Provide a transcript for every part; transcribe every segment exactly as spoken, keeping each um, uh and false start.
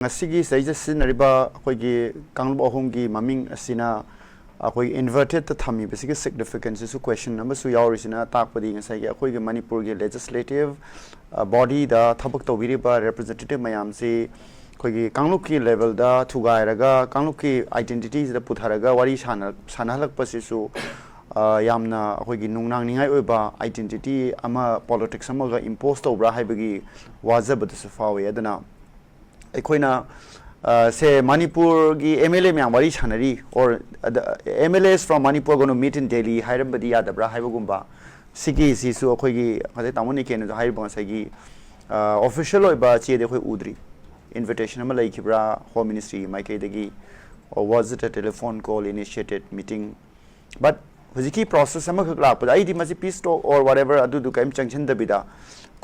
ꯉꯁꯤꯒꯤ ꯁꯤꯗꯩꯁꯤꯗ ꯁꯤꯖꯤꯟꯅꯔꯤꯕ ꯑꯩꯈꯣꯏꯒꯤ ꯀꯥꯡꯂꯨꯞ ꯑꯍꯨꯝꯒꯤ ꯃꯃꯤꯡ ꯑꯁꯤꯅ ꯑꯩꯈꯣꯏꯒꯤ ꯏꯟꯚꯔꯇꯦꯠꯇ ꯊꯝꯃꯤꯕꯁꯤꯒꯤ ꯁꯤꯒꯅꯤꯐꯤꯀꯦꯟꯁꯤꯁꯨ ꯀꯣꯏꯁꯟ ꯑꯃꯁꯨ ꯌꯥꯎꯔꯤꯁꯤꯅ ꯇꯥꯛꯄꯗꯤ ꯉꯁꯥꯏꯒꯤ ꯑꯩꯈꯣꯏꯒꯤ ꯃꯅꯤꯄꯨꯔꯒꯤ ꯂꯦꯖꯤꯁꯂꯦꯇꯤꯞ ꯕꯣꯗꯤꯗ ꯊꯕꯛ ꯇꯧꯕꯤꯔꯤꯕ ꯔꯦꯄ꯭ꯔꯖꯦꯟꯇꯦꯇꯤꯞ ꯃꯌꯥꯝꯁꯤ ꯑꯩꯈꯣꯏꯒꯤ ꯀꯥꯡꯂꯨꯞꯀꯤ ꯂꯦꯚꯦꯜꯗ ꯊꯨꯒꯥꯏꯔꯒ ꯀꯥꯡꯂꯨꯞꯀꯤ ꯑꯥꯏꯗꯦꯟꯇꯤꯇꯤꯁꯤꯗ ꯄꯨꯊꯔꯒ ꯋꯥꯔꯤ ꯁꯥꯟꯅ ꯁꯥꯟꯅꯍꯜꯂꯛꯄꯁꯤꯁꯨ ꯌꯥꯝꯅ ꯑꯩꯈꯣꯏꯒꯤ ꯅꯨꯡꯅꯥꯡꯅꯤꯡꯉꯥꯏ ꯑꯣꯏꯕ ꯑꯥꯏꯗꯦꯟꯇꯤꯇꯤ ꯑꯃ ꯄꯣꯂꯤꯇꯤꯛꯁ ꯑꯃꯒ ꯏꯝꯄꯣꯁ ꯇꯧꯕ꯭ꯔꯥ ꯍꯥꯏꯕꯒꯤ ꯋꯥꯖꯕꯗꯨꯁꯨ ꯐꯥꯎꯏ꯫ ꯑꯗꯨꯅ ꯑꯩꯈꯣꯏꯅ ꯁꯦ ꯃꯅꯤꯄꯨꯔꯒꯤ ꯑꯦꯝ ꯑꯦꯜ ꯑꯦ ꯃꯌꯥꯝ ꯋꯥꯔꯤ ꯁꯥꯟꯅꯔꯤ, or M L As from Manipur gonna meet in Delhi ꯍꯥꯏꯔꯝꯕꯗꯤ ꯌꯥꯗꯕ꯭ꯔꯥ ꯍꯥꯏꯕꯒꯨꯝꯕ ꯁꯤꯒꯤꯁꯤꯁꯨ ꯑꯩꯈꯣꯏꯒꯤ ꯉꯁꯥꯏ ꯇꯥꯃꯣ ꯅꯤꯀꯦꯟꯅꯁꯨ ꯍꯥꯏꯔꯤꯕ ꯉꯁꯥꯏꯒꯤ ꯑꯣꯐꯤꯁꯤꯌꯦꯜ ꯑꯣꯏꯕ ꯆꯦꯗꯤ ꯑꯩꯈꯣꯏ ꯎꯗ꯭ꯔꯤ꯫ ꯏꯟꯚꯤꯇꯦꯁꯟ ꯑꯃ ꯂꯩꯈꯤꯕ꯭ꯔꯥ ꯍꯣꯝ ꯃꯤꯅꯤꯁꯇ꯭ꯔꯤꯒꯤ ꯃꯥꯏꯀꯩꯗꯒꯤ, or was it a telephone call initiated meeting? But ꯍꯧꯖꯤꯛꯀꯤ ꯄ꯭ꯔꯣꯁꯦꯁ ꯑꯃꯈꯛ ꯂꯥꯛꯄꯗ ꯑꯩꯗꯤ ꯃꯁꯤ ꯄꯤꯁ ꯇꯣꯛ or whatever ꯑꯗꯨꯗꯨ ꯀꯔꯤꯝ ꯆꯪꯁꯤꯟꯗꯕꯤꯗ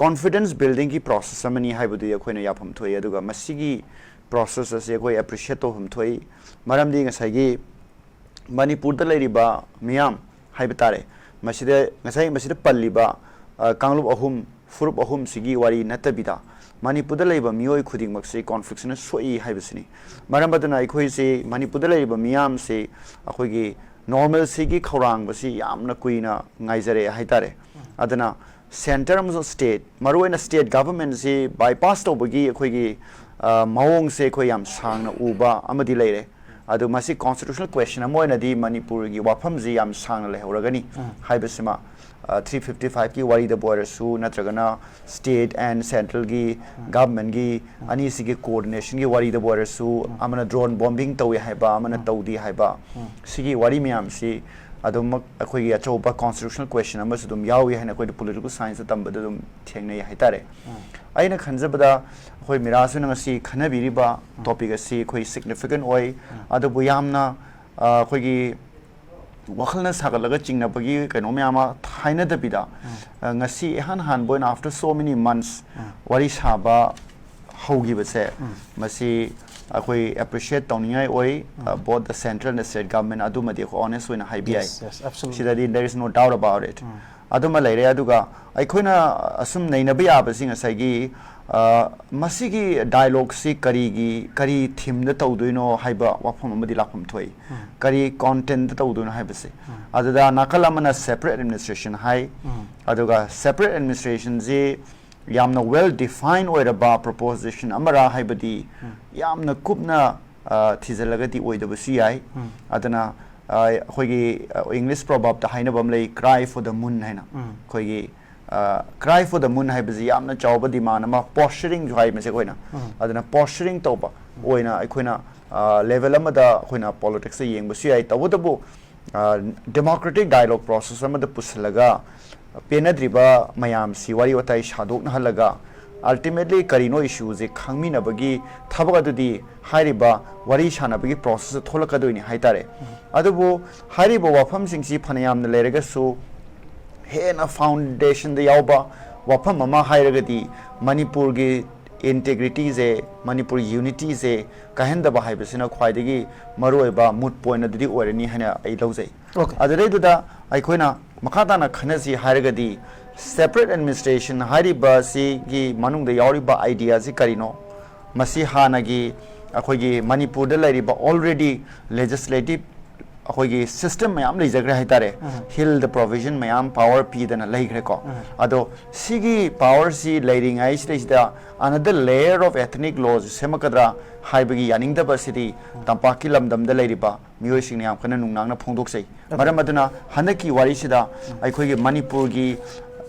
ꯀꯣꯟꯐꯤꯗꯦꯟꯁ ꯕꯤꯜꯗꯤꯡꯒꯤ ꯄ꯭ꯔꯣꯁꯦꯁ ꯑꯃꯅꯤ ꯍꯥꯏꯕꯗꯨꯗꯤ ꯑꯩꯈꯣꯏꯅ ꯌꯥꯐꯝ ꯊꯣꯛꯏ꯫ ꯑꯗꯨꯒ ꯃꯁꯤꯒꯤ ꯄ꯭ꯔꯣꯁꯦꯁ ꯑꯁꯤ ꯑꯩꯈꯣꯏ ꯑꯦꯄ꯭ꯔꯤꯁꯤꯌꯦꯠ ꯇꯧꯐꯝ ꯊꯣꯛꯏ꯫ ꯃꯔꯝꯗꯤ ꯉꯁꯥꯏꯒꯤ ꯃꯅꯤꯄꯨꯔꯗ ꯂꯩꯔꯤꯕ ꯃꯤꯌꯥꯝ ꯍꯥꯏꯕ ꯇꯥꯔꯦ, ꯃꯁꯤꯗ ꯉꯁꯥꯏ ꯃꯁꯤꯗ ꯄꯜꯂꯤꯕ ꯀꯥꯡꯂꯨꯞ ꯑꯍꯨꯝ, ꯐꯨꯔꯨꯞ ꯑꯍꯨꯝꯁꯤꯒꯤ ꯋꯥꯔꯤ ꯅꯠꯇꯕꯤꯗ ꯃꯅꯤꯄꯨꯔꯗ ꯂꯩꯕ ꯃꯤꯑꯣꯏ ꯈꯨꯗꯤꯡꯃꯛꯁꯤ ꯀꯣꯟꯐ꯭ꯂꯤꯛꯁꯤꯅ ꯁꯣꯛꯏ ꯍꯥꯏꯕꯁꯤꯅꯤ꯫ ꯃꯔꯝ ꯑꯗꯨꯅ ꯑꯩꯈꯣꯏꯁꯤ ꯃꯅꯤꯄꯨꯔꯗ ꯂꯩꯔꯤꯕ ꯃꯤꯌꯥꯝꯁꯤ ꯑꯩꯈꯣꯏꯒꯤ ꯅꯣꯔꯃꯦꯜꯁꯤꯒꯤ ꯈꯧꯔꯥꯡꯕꯁꯤ ꯌꯥꯝꯅ ꯀꯨꯏꯅ ꯉꯥꯏꯖꯔꯛꯑꯦ ꯍꯥꯏꯇꯥꯔꯦ꯫ ꯑꯗꯨꯅ ꯁꯦꯟꯇꯔ ꯑꯃꯁꯨꯡ ꯁ꯭ꯇꯦꯠ, ꯃꯔꯨꯑꯣꯏꯅ ꯁ꯭ꯇꯦꯠ ꯒꯚꯔꯟꯃꯦꯟꯁꯤ ꯕꯥꯏꯄꯥꯁ ꯇꯧꯕꯒꯤ ꯑꯩꯈꯣꯏꯒꯤ ꯃꯑꯣꯡꯁꯦ ꯑꯩꯈꯣꯏ ꯌꯥꯝ ꯁꯥꯡꯅ ꯎꯕ ꯑꯃꯗꯤ ꯂꯩꯔꯦ꯫ ꯑꯗꯨ ꯃꯁꯤ ꯀꯣꯟꯁꯇꯤꯇ꯭ꯌꯨꯁꯅꯦꯜ ꯀ꯭ꯋꯦꯁꯟ ꯑꯃ ꯑꯣꯏꯅꯗꯤ ꯃꯅꯤꯄꯨꯔꯒꯤ ꯋꯥꯐꯝꯁꯤ ꯌꯥꯝ ꯁꯥꯡꯅ ꯂꯩꯍꯧꯔꯒꯅꯤ ꯍꯥꯏꯕꯁꯤꯃ ꯊ꯭ꯔꯤ ꯐꯤꯐꯇꯤ ꯐꯥꯏꯚꯀꯤ ꯋꯥꯔꯤꯗꯕꯨ ꯑꯣꯏꯔꯁꯨ, ꯅꯠꯇ꯭ꯔꯒꯅ ꯁ꯭ꯇꯦꯠ ꯑꯦꯟ ꯁꯦꯟꯇ꯭ꯔꯦꯜꯒꯤ ꯒꯚꯔꯟꯃꯦꯟꯒꯤ ꯑꯅꯤꯁꯤꯒꯤ ꯀꯣꯑꯣꯔꯗꯤꯅꯦꯁꯟꯒꯤ ꯋꯥꯔꯤꯗꯕꯨ ꯑꯣꯏꯔꯁꯨ, ꯑꯃꯅ ꯗ꯭ꯔꯣꯟ ꯕꯣꯝꯕꯤꯡ ꯇꯧꯏ ꯍꯥꯏꯕ, ꯑꯃꯅ ꯇꯧꯗꯦ ꯍꯥꯏꯕ, ꯁꯤꯒꯤ ꯋꯥꯔꯤ ꯃꯌꯥꯝꯁꯤ ꯑꯗꯨꯃꯛ ꯑꯩꯈꯣꯏꯒꯤ ꯑꯆꯧꯕ ꯀꯣꯟꯁꯇꯤꯇ꯭ꯌꯨꯁꯅꯦꯜ ꯀ꯭ꯋꯦꯁꯟ ꯑꯃꯁꯨ ꯑꯗꯨꯝ ꯌꯥꯎꯏ ꯍꯥꯏꯅ ꯑꯩꯈꯣꯏꯅ ꯄꯣꯂꯤꯇꯤꯀꯦꯜ ꯁꯥꯏꯟꯁꯇ ꯇꯝꯕꯗ ꯑꯗꯨꯝ ꯊꯦꯡꯅꯩ ꯍꯥꯏꯇꯥꯔꯦ꯫ ꯑꯩꯅ ꯈꯟꯖꯕꯗ ꯑꯩꯈꯣꯏ ꯃꯤꯔꯥꯁꯨꯅ ꯉꯁꯤ ꯈꯟꯅꯕꯤꯔꯤꯕ ꯇꯣꯄꯤꯛ ꯑꯁꯤ ꯑꯩꯈꯣꯏ ꯁꯤꯒꯅꯤꯐꯤꯀꯦꯟ ꯑꯣꯏ꯫ ꯑꯗꯨꯕꯨ ꯌꯥꯝꯅ ꯑꯩꯈꯣꯏꯒꯤ ꯋꯥꯈꯜꯅ ꯁꯥꯒꯠꯂꯒ ꯆꯤꯡꯅꯕꯒꯤ ꯀꯩꯅꯣ ꯃꯌꯥꯝ ꯑꯃ ꯍꯥꯏꯅꯗꯕꯤꯗ, ꯉꯁꯤ ꯏꯍꯥꯟ ꯍꯥꯟꯕ ꯑꯣꯏꯅ after so many months ꯋꯥꯔꯤ ꯁꯥꯕ ꯍꯧꯈꯤꯕꯁꯦ, ꯃꯁꯤ ꯑꯩꯈꯣꯏ ꯑꯦꯄ꯭ꯔꯤꯁꯤꯌꯦꯠ ꯇꯧꯅꯤꯡꯉꯥꯏ ꯑꯣꯏ꯫ Both the central and the state government, ꯑꯗꯨꯃꯗꯤ ꯑꯩꯈꯣꯏ ꯑꯣꯅꯦꯁ ꯑꯣꯏꯅ ꯍꯥꯏꯕ ꯌꯥꯏ꯫ Yes, yes, absolutely. ꯁꯤꯗꯗꯤ there is no doubt about it. ꯑꯗꯨꯃ ꯂꯩꯔꯦ꯫ ꯑꯗꯨꯒ ꯑꯩꯈꯣꯏꯅ ꯑꯁꯨꯝ ꯅꯩꯅꯕ ꯌꯥꯕꯁꯤ ꯉꯁꯥꯏꯒꯤ, ꯑ, ꯃꯁꯤꯒꯤ dialogueꯁꯤ ꯀꯔꯤꯒꯤ, ꯀꯔꯤ themeꯗ ꯇꯧꯗꯣꯏꯅꯣ ꯍꯥꯏꯕ ꯋꯥꯐꯝ ꯑꯃꯗꯤ ꯂꯥꯛꯐꯝ ꯊꯣꯛꯏ꯫ ꯀꯔꯤ contentꯇ ꯇꯧꯗꯣꯏꯅꯣ ꯍꯥꯏꯕꯁꯦ꯫ ꯑꯗꯨꯗ ꯅꯥꯀꯜ ꯑꯃꯅ separate administration ꯍꯥꯏ꯫ ꯑꯗꯨꯒ separate administrationꯁꯤ ꯌꯥꯝꯅ well define ꯑꯣꯏꯔꯕ proposition ꯑꯃꯔꯥ ꯍꯥꯏꯕꯗꯤ ꯌꯥꯝꯅ ꯀꯨꯞꯅ, ꯑ, ꯊꯤꯖꯤꯜꯂꯒꯗꯤ ꯑꯣꯏꯗꯕꯁꯨ ꯌꯥꯏ꯫ ꯑꯗꯨꯅ, ꯑ, ꯑꯩꯈꯣꯏꯒꯤ, ꯑ, English proverbꯇ ꯍꯥꯏꯅꯕ ꯑꯃ ꯂꯩ, "Cry for the moon" ꯍꯥꯏꯅ꯫ ꯑꯩꯈꯣꯏꯒꯤ, ꯑ, "Cry for the moon" ꯍꯥꯏꯕꯁꯤ ꯌꯥꯝꯅ ꯆꯥꯎꯕ demand ꯑꯃ, posturingꯁꯨ ꯍꯥꯏ ꯃꯁꯤ ꯑꯩꯈꯣꯏꯅ꯫ ꯑꯗꯨꯅ posturing ꯇꯧꯕ ꯑꯣꯏꯅ ꯑꯩꯈꯣꯏꯅ, ꯑ, level ꯑꯃꯗ ꯑꯩꯈꯣꯏꯅ politicsꯇ ꯌꯦꯡꯕꯁꯨ ꯌꯥꯏ꯫ ꯇꯧꯕꯇꯕꯨ, ꯑ, democratic dialogue process ꯑꯃꯗ ꯄꯨꯁꯤꯜꯂꯒ ꯄꯦꯟꯅꯗ꯭ꯔꯤꯕ ꯃꯌꯥꯝꯁꯤ ꯋꯥꯔꯤ ꯋꯥꯇꯥꯏ ꯁꯥꯗꯣꯛꯅꯍꯜꯂꯒ ultimately ꯀꯔꯤꯅꯣ issueꯁꯦ ꯈꯪꯃꯤꯟꯅꯕꯒꯤ ꯊꯕꯛ ꯑꯗꯨꯗꯤ ꯍꯥꯏꯔꯤꯕ ꯋꯥꯔꯤ ꯁꯥꯟꯅꯕꯒꯤ processꯇ ꯊꯣꯛꯂꯛꯀꯗꯣꯏꯅꯤ ꯍꯥꯏꯇꯥꯔꯦ꯫ ꯑꯗꯨꯕꯨ ꯍꯥꯏꯔꯤꯕ ꯋꯥꯐꯝꯁꯤꯡꯁꯤ ꯐꯅꯌꯥꯝꯅ ꯂꯩꯔꯒꯁꯨ ꯍꯦꯟꯅ foundationꯗ ꯌꯥꯎꯕ ꯋꯥꯐꯝ ꯑꯃ ꯍꯥꯏꯔꯒꯗꯤ ꯃꯅꯤꯄꯨꯔꯒꯤ integrityꯁꯦ, ꯃꯅꯤꯄꯨꯔ unityꯁꯦ ꯀꯥꯏꯍꯟꯗꯕ ꯍꯥꯏꯕꯁꯤꯅ ꯈ꯭ꯋꯥꯏꯗꯒꯤ ꯃꯔꯨꯑꯣꯏꯕ moot point ꯑꯗꯨꯗꯤ ꯑꯣꯏꯔꯅꯤ ꯍꯥꯏꯅ ꯑꯩ ꯂꯧꯖꯩ꯫ Okay. ꯑꯗꯨꯗꯩꯗꯨꯗ ꯑꯩꯈꯣꯏꯅ ꯃꯈꯥ ꯇꯥꯅ ꯈꯟꯅꯁꯤ ꯍꯥꯏꯔꯒꯗꯤ separate administration ꯍꯥꯏꯔꯤꯕꯁꯤꯒꯤ ꯃꯅꯨꯡꯗ ꯌꯥꯎꯔꯤꯕ ideaꯁꯤ ꯀꯔꯤꯅꯣ? ꯃꯁꯤ ꯍꯥꯟꯅꯒꯤ ꯑꯩꯈꯣꯏꯒꯤ ꯃꯅꯤꯄꯨꯔꯗ ꯂꯩꯔꯤꯕ already legislative ꯑꯩꯈꯣꯏꯒꯤ system ꯃꯌꯥꯝ ꯂꯩꯖꯈ꯭ꯔꯦ ꯍꯥꯏꯇꯥꯔꯦ꯫ Hillꯗ provision ꯃꯌꯥꯝ power ꯄꯤꯗꯅ ꯂꯩꯈ꯭ꯔꯦꯀꯣ꯫ ꯑꯗꯣ ꯁꯤꯒꯤ powerꯁꯤ ꯂꯩꯔꯤꯉꯩꯁꯤꯗꯩꯁꯤꯗ another layer of ethnic lawꯁꯤ ꯁꯦꯝꯃꯛꯀꯗ꯭ꯔꯥ ꯍꯥꯏꯕꯒꯤ ꯌꯥꯅꯤꯡꯗꯕ ꯑꯁꯤꯗꯤ ꯇꯝꯄꯥꯛꯀꯤ ꯂꯝꯗꯝꯗ ꯂꯩꯔꯤꯕ ꯃꯤꯑꯣꯏꯁꯤꯡꯅ ꯌꯥꯝ ꯀꯟꯅ ꯅꯨꯡꯅꯥꯡꯅ ꯐꯣꯡꯗꯣꯛꯆꯩ꯫ ꯃꯔꯝ ꯑꯗꯨꯅ ꯍꯟꯗꯛꯀꯤ ꯋꯥꯔꯤꯁꯤꯗ ꯑꯩꯈꯣꯏꯒꯤ ꯃꯅꯤꯄꯨꯔꯒꯤ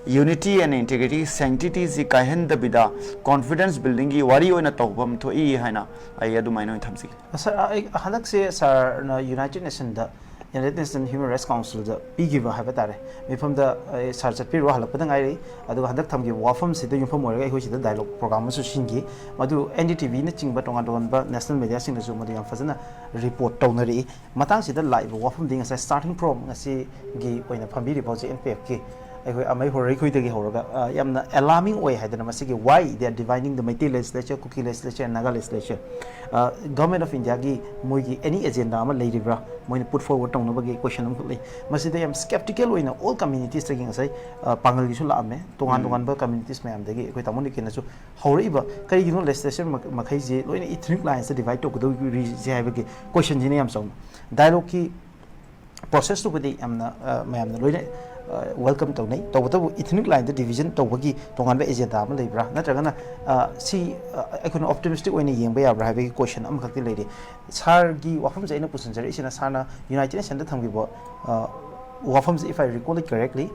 unity and integrity, sanctityꯁꯤ ꯀꯥꯏꯍꯟꯗꯕꯤꯗ confidence buildingꯒꯤ ꯋꯥꯔꯤ ꯑꯣꯏꯅ ꯇꯧꯐꯝ ꯊꯣꯛꯏ ꯍꯥꯏꯅ ꯑꯩ ꯑꯗꯨꯃꯥꯏꯅ ꯑꯣꯏꯅ ꯊꯝꯖꯒꯦ꯫ Sir, ꯑꯩ ꯍꯟꯗꯛꯁꯦ sirꯅ United Nation Human Rights Councilꯗ ꯄꯤꯈꯤꯕ ꯍꯥꯏꯕ ꯇꯥꯔꯦ, ꯃꯤꯐꯝꯗ, ꯑꯩ, sir ꯆꯠꯄꯤꯔꯨ ꯍꯜꯂꯛꯄꯗ ꯉꯥꯏꯔꯤ꯫ ꯑꯗꯨꯒ ꯍꯟꯗꯛ ꯊꯝꯈꯤꯕ ꯋꯥꯐꯝꯁꯤꯗ ꯌꯨꯝꯐꯝ ꯑꯣꯏꯔꯒ ꯑꯩꯈꯣꯏ ꯁꯤꯗ dialogue program ꯑꯃꯁꯨ ꯁꯤꯟꯈꯤ꯫ ꯃꯗꯨ N D T Vꯅꯆꯤꯡꯕ ꯇꯣꯉꯥꯟ ꯇꯣꯉꯥꯟꯕ national mediaꯁꯤꯡꯅꯁꯨ ꯃꯗꯨ ꯌꯥꯝ ꯐꯖꯅ report ꯇꯧꯅꯔꯛꯏ꯫ ꯃꯇꯥꯡꯁꯤꯗ ꯂꯥꯛꯏꯕ ꯋꯥꯐꯝꯗꯤ ꯉꯁꯥꯏ starting from ꯉꯁꯤꯒꯤ ꯑꯣꯏꯅ ꯐꯝꯕꯤꯔꯤꯕ ꯍꯧꯖꯤꯛ N P Fꯀꯤ ꯑꯩꯈꯣꯏ ꯑꯃꯩ ꯍꯣꯔꯩꯈꯣꯏꯗꯒꯤ ꯍꯧꯔꯒ ꯑ, ꯌꯥꯝꯅ ꯑꯦꯂꯥꯔꯃꯤꯡ ꯑꯣꯏ ꯍꯥꯏꯗꯅ, ꯃꯁꯤꯒꯤ why they are dividing the Meitei legislature, Kuki legislature, Naga legislature, Government of Indiaꯒꯤ ꯃꯣꯏꯒꯤ any agenda ꯑꯃ ꯂꯩꯔꯤꯕ꯭ꯔꯥ ꯃꯣꯏꯅ put forward ꯇꯧꯅꯕꯒꯤ question ꯑꯃꯈꯛ ꯂꯩ꯫ ꯃꯁꯤꯗ ꯌꯥꯝ skeptical ꯑꯣꯏꯅ all communitiesꯇꯒꯤ ꯉꯁꯥꯏ ꯑ, ꯄꯥꯡꯒꯜꯒꯤꯁꯨ ꯂꯥꯛꯑꯝꯃꯦ, ꯇꯣꯉꯥꯟ ꯎꯝ꯫ ꯇꯣꯉꯥꯟꯕ communities ꯃꯌꯥꯝꯗꯒꯤ ꯑꯩꯈꯣꯏ ꯇꯥꯃꯣ ꯅꯤꯀꯦꯟꯅꯁꯨ ꯍꯧꯔꯛꯏꯕ ꯀꯔꯤꯒꯤꯅꯣ legislature ꯃꯈꯩꯁꯤ ꯂꯣꯏꯅ ethnic linesꯇ divide ꯇꯧꯒꯗꯧꯔꯤꯁꯦ ꯍꯥꯏꯕꯒꯤ questionꯁꯤꯅ ꯌꯥꯝ ꯆꯥꯎꯅ꯫ Dialogueꯀꯤ processꯇꯨꯕꯨꯗꯤ ꯌꯥꯝꯅ ꯑ, ꯃꯌꯥꯝꯅ ꯂꯣꯏꯅ welcome ꯇꯧꯅꯩ꯫ ꯇꯧꯕꯇꯕꯨ ethnic lineꯗ division ꯇꯧꯕꯒꯤ ꯇꯣꯉꯥꯟꯕ agenda ꯑꯃ ꯂꯩꯕ꯭ꯔꯥ, ꯅꯠꯇ꯭ꯔꯒꯅ ꯑ, ꯁꯤ ꯑ, ꯑꯩꯈꯣꯏꯅ optimistic ꯑꯣꯏꯅ ꯌꯦꯡꯕ ꯌꯥꯕ꯭ꯔꯥ ꯍꯥꯏꯕꯒꯤ question ꯑꯃꯈꯛꯇꯤ ꯂꯩꯔꯤ꯫ Sirꯒꯤ ꯋꯥꯐꯝꯁꯦ ꯑꯩꯅ ꯄꯨꯁꯤꯟꯖꯔꯛꯏꯁꯤꯅ, sirꯅ United Nationꯗ ꯊꯝꯈꯤꯕ ꯑ, ꯋꯥꯐꯝꯁꯦ, if I recall it correctly,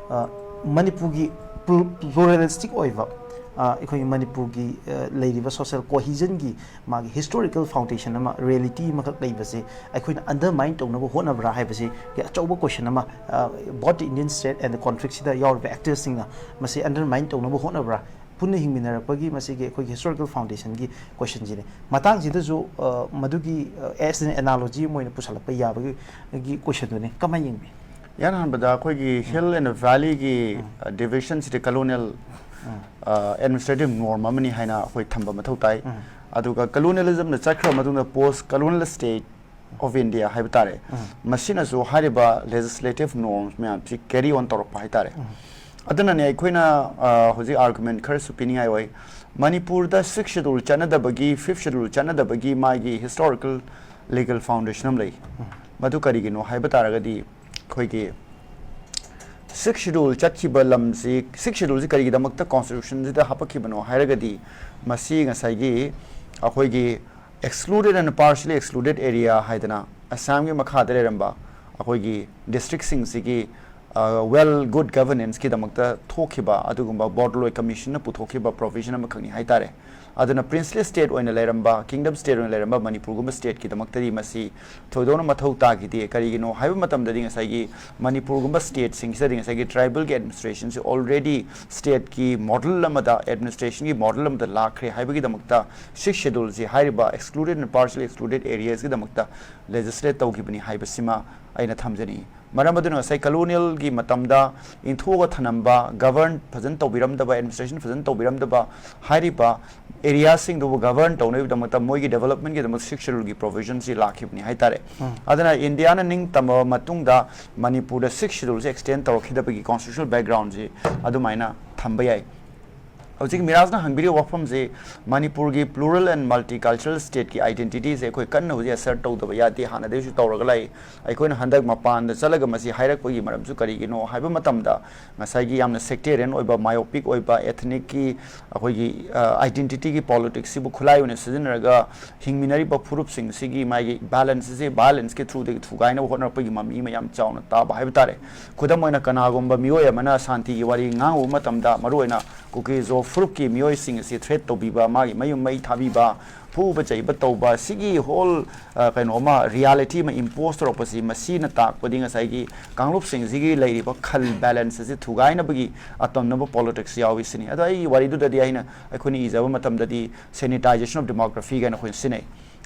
ꯑ, ꯃꯅꯤꯄꯨꯔꯒꯤ plu- pluralistic ꯑꯣꯏꯕ ꯑ, ꯑꯩꯈꯣꯏꯒꯤ ꯃꯅꯤꯄꯨꯔꯒꯤ ꯑ, ꯂꯩꯔꯤꯕ social cohesionꯒꯤ ꯃꯥꯒꯤ historical foundation ꯑꯃ, reality ꯑꯃꯈꯛ ꯂꯩꯕꯁꯦ ꯑꯩꯈꯣꯏꯅ undermine ꯇꯧꯅꯕ ꯍꯣꯠꯅꯕ꯭ꯔꯥ ꯍꯥꯏꯕꯁꯤ ꯑꯆꯧꯕ question ꯑꯃ, ꯑ, both the Indian state and the conflictꯁꯤꯗ ꯌꯥꯎꯔꯤꯕ actorsꯁꯤꯡꯅ ꯃꯁꯤ undermine ꯇꯧꯅꯕ ꯍꯣꯠꯅꯕ꯭ꯔꯥ? ꯄꯨꯟꯅ ꯍꯤꯡꯃꯤꯟꯅꯔꯛꯄꯒꯤ ꯃꯁꯤꯒꯤ ꯑꯩꯈꯣꯏꯒꯤ historical foundationꯒꯤ questionꯁꯤꯅꯦ꯫ ꯃꯇꯥꯡꯁꯤꯗꯁꯨ ꯑ, ꯃꯗꯨꯒꯤ ꯑ, as an analogy ꯑꯃ ꯑꯣꯏꯅ ꯄꯨꯁꯜꯂꯛꯄ ꯌꯥꯕꯒꯤ questionꯗꯨꯅꯤ꯫ ꯀꯃꯥꯏꯅ ꯌꯦꯡꯕꯤ? ꯏꯍꯥꯟ ꯍꯥꯟꯕꯗ ꯑꯩꯈꯣꯏꯒꯤ Hill and Valleyꯒꯤ divisionꯁꯤꯗꯤ colonial administrative norm ꯑꯃꯅꯤ ꯍꯥꯏꯅ ꯑꯩꯈꯣꯏ ꯊꯝꯕ ꯃꯊꯧ ꯇꯥꯏ꯫ ꯑꯗꯨꯒ colonialismꯅ ꯆꯠꯈ꯭ꯔ ꯃꯇꯨꯡꯗ post colonial state of India ꯍꯥꯏꯕ ꯇꯥꯔꯦ, ꯃꯁꯤꯅꯁꯨ ꯍꯥꯏꯔꯤꯕ legislative norms ꯃꯌꯥꯝꯁꯤ carry on ꯇꯧꯔꯛꯄ ꯍꯥꯏꯇꯥꯔꯦ꯫ ꯑꯗꯨꯅꯅꯦ ꯑꯩꯈꯣꯏꯅ ꯑ, ꯍꯧꯖꯤꯛ argument ꯈꯔꯁꯨ ꯄꯤꯅꯤꯡꯉꯥꯏ ꯑꯣꯏ꯫ ꯃꯅꯤꯄꯨꯔꯗ sixth schedule ꯆꯠꯅꯗꯕꯒꯤ, fifth schedule ꯆꯠꯅꯗꯕꯒꯤ ꯃꯥꯒꯤ historical legal foundation ꯑꯃ ꯂꯩ꯫ ꯃꯗꯨ ꯀꯔꯤꯒꯤꯅꯣ ꯍꯥꯏꯕ ꯇꯥꯔꯒꯗꯤ, ꯑꯩꯈꯣꯏꯒꯤ sixth schedule ꯆꯠꯈꯤꯕ ꯂꯝꯁꯤ, sixth scheduleꯁꯤ ꯀꯔꯤꯒꯤꯗꯃꯛꯇ constitutionꯁꯤꯗ ꯍꯥꯞꯄꯛꯈꯤꯕꯅꯣ ꯍꯥꯏꯔꯒꯗꯤ, ꯃꯁꯤ ꯉꯁꯥꯏꯒꯤ ꯑꯩꯈꯣꯏꯒꯤ excluded and partially excluded area ꯍꯥꯏꯗꯅ ꯑꯁꯥꯝꯒꯤ ꯃꯈꯥꯗ ꯂꯩꯔꯝꯕ ꯑꯩꯈꯣꯏꯒꯤ districtꯁꯤꯡꯁꯤꯒꯤ well good governanceꯀꯤꯗꯃꯛꯇ ꯊꯣꯛꯈꯤꯕ ꯑꯗꯨꯒꯨꯝꯕ ꯕꯣꯔꯗꯂꯣꯏ commissionꯅ ꯄꯨꯊꯣꯛꯈꯤꯕ provision ꯑꯃꯈꯛꯅꯤ ꯍꯥꯏꯇꯥꯔꯦ꯫ ꯑꯗꯨꯅ princely state ꯑꯣꯏꯅ ꯂꯩꯔꯝꯕ, kingdom state ꯑꯣꯏꯅ ꯂꯩꯔꯝꯕ ꯃꯅꯤꯄꯨꯔꯒꯨꯝꯕ stateꯀꯤꯗꯃꯛꯇꯗꯤ ꯃꯁꯤ ꯊꯣꯏꯗꯣꯛꯅ ꯃꯊꯧ ꯇꯥꯈꯤꯗꯦ꯫ ꯀꯔꯤꯒꯤꯅꯣ ꯍꯥꯏꯕ ꯃꯇꯝꯗꯗꯤ ꯉꯁꯥꯏꯒꯤ ꯃꯅꯤꯄꯨꯔꯒꯨꯝꯕ stateꯁꯤꯡꯁꯤꯗꯗꯤ ꯉꯁꯥꯏꯒꯤ tribalꯒꯤ administrationꯁꯤ already stateꯀꯤ model ꯑꯃꯗ, administrationꯒꯤ model ꯑꯃꯗ ꯂꯥꯛꯈ꯭ꯔꯦ ꯍꯥꯏꯕꯒꯤꯗꯃꯛꯇ sixth scheduleꯁꯤ ꯍꯥꯏꯔꯤꯕ excluded and partially excluded areasꯀꯤꯗꯃꯛꯇ legislate ꯇꯧꯈꯤꯕꯅꯤ ꯍꯥꯏꯕꯁꯤꯃ ꯑꯩꯅ ꯊꯝꯖꯅꯤꯡꯏ꯫ ꯃꯔꯝ ꯑꯗꯨꯅ ꯉꯁꯥꯏ colonialꯒꯤ ꯃꯇꯝꯗ ꯏꯟꯊꯣꯛꯑꯒ ꯊꯅꯝꯕ, govern ꯐꯖꯅ ꯇꯧꯕꯤꯔꯝꯗꯕ, administration ꯐꯖꯅ ꯇꯧꯕꯤꯔꯝꯗꯕ ꯍꯥꯏꯔꯤꯕ areaꯁꯤꯡꯗꯨꯕꯨ govern ꯇꯧꯅꯕꯒꯤꯗꯃꯛꯇ, ꯃꯣꯏꯒꯤ developmentꯒꯤꯗꯃꯛ Sixth Scheduleꯒꯤ provisionꯁꯤ ꯂꯥꯛꯈꯤꯕꯅꯤ ꯍꯥꯏꯇꯥꯔꯦ꯫ ꯑꯗꯨꯅ ꯏꯟꯗꯤꯌꯥꯅ ꯅꯤꯡꯇꯝꯃꯕ ꯃꯇꯨꯡꯗ ꯃꯅꯤꯄꯨꯔꯗ Sixth Scheduleꯁꯤ extend ꯇꯧꯔꯛꯈꯤꯗꯕꯒꯤ constitutional backgroundꯁꯤ ꯑꯗꯨꯃꯥꯏꯅ ꯊꯝꯕ ꯌꯥꯏ꯫ ꯍꯧꯖꯤꯛ ꯃꯤꯔꯥꯖꯅ ꯍꯪꯕꯤꯔꯤꯕ ꯋꯥꯐꯝꯁꯤ ꯃꯅꯤꯄꯨꯔꯒꯤ plural and multicultural stateꯀꯤ identityꯁꯦ ꯑꯩꯈꯣꯏ ꯀꯟꯅ ꯍꯧꯖꯤꯛ assert ꯇꯧꯗꯕ ꯌꯥꯗꯦ, ꯍꯥꯟꯅꯗꯒꯤꯁꯨ ꯇꯧꯔꯒ ꯂꯥꯛꯏ꯫ ꯑꯩꯈꯣꯏꯅ ꯍꯟꯗꯛ ꯃꯄꯥꯟꯗ ꯆꯠꯂꯒ ꯃꯁꯤ ꯍꯥꯏꯔꯛꯄꯒꯤ ꯃꯔꯝꯁꯨ ꯀꯔꯤꯒꯤꯅꯣ ꯍꯥꯏꯕ ꯃꯇꯝꯗ, ꯉꯁꯥꯏꯒꯤ ꯌꯥꯝꯅ sectarian ꯑꯣꯏꯕ, myopic ꯑꯣꯏꯕ, ethnicꯀꯤ, ꯑꯩꯈꯣꯏꯒꯤ, ꯑ, identityꯒꯤ politicsꯁꯤꯕꯨ ꯈꯨꯠꯂꯥꯏ ꯑꯣꯏꯅ ꯁꯤꯖꯤꯟꯅꯔꯒ ꯍꯤꯡꯃꯤꯟꯅꯔꯤꯕ ꯐꯨꯔꯨꯞꯁꯤꯡꯁꯤꯒꯤ ꯃꯥꯒꯤ balanceꯁꯦ violenceꯀꯤ throughꯗꯒꯤ ꯊꯨꯒꯥꯏꯅꯕ ꯍꯣꯠꯅꯔꯛꯄꯒꯤ ꯃꯃꯤ ꯑꯃ ꯌꯥꯝ ꯆꯥꯎꯅ ꯇꯥꯕ ꯍꯥꯏꯕ ꯇꯥꯔꯦ꯫ ꯈꯨꯗꯝ ꯑꯣꯏꯅ, ꯀꯅꯥꯒꯨꯝꯕ ꯃꯤꯑꯣꯏ ꯑꯃꯅ ꯁꯥꯟꯇꯤꯒꯤ ꯋꯥꯔꯤ ꯉꯥꯡꯉꯨꯕ ꯃꯇꯝꯗ, ꯃꯔꯨꯑꯣꯏꯅ ꯀꯨꯀꯤ ꯖꯣ ꯐꯨꯔꯨꯞꯀꯤ ꯃꯤꯑꯣꯏꯁꯤꯡ ꯑꯁꯤ threat ꯇꯧꯕꯤꯕ, ꯃꯥꯒꯤ ꯃꯌꯨꯝ ꯃꯩ ꯊꯥꯕꯤꯕ, ꯐꯨꯕ ꯆꯩꯕ ꯇꯧꯕ, ꯁꯤꯒꯤ whole, ꯑ, ꯀꯩꯅꯣ ꯑꯃ, reality ꯑꯃ impose ꯇꯧꯔꯛꯄꯁꯤ, ꯃꯁꯤꯅ ꯇꯥꯛꯄꯗꯤ ꯉꯁꯥꯏꯒꯤ ꯀꯥꯡꯂꯨꯞꯁꯤꯡꯁꯤꯒꯤ ꯂꯩꯔꯤꯕ ꯈꯜ balance ꯑꯁꯤ ꯊꯨꯒꯥꯏꯅꯕꯒꯤ ꯑꯇꯝꯅꯕ politics ꯌꯥꯎꯏ ꯁꯤꯅꯤ꯫ ꯑꯗꯣ ꯑꯩꯒꯤ ꯋꯥꯔꯤꯗꯨꯗꯗꯤ ꯑꯩꯅ, ꯑꯩꯈꯣꯏꯅ ꯏꯖꯕ ꯃꯇꯝꯗꯗꯤ sanitization of demography ꯀꯥꯏꯅ ꯑꯩꯈꯣꯏꯅ ꯁꯤꯖꯤꯟꯅꯩ꯫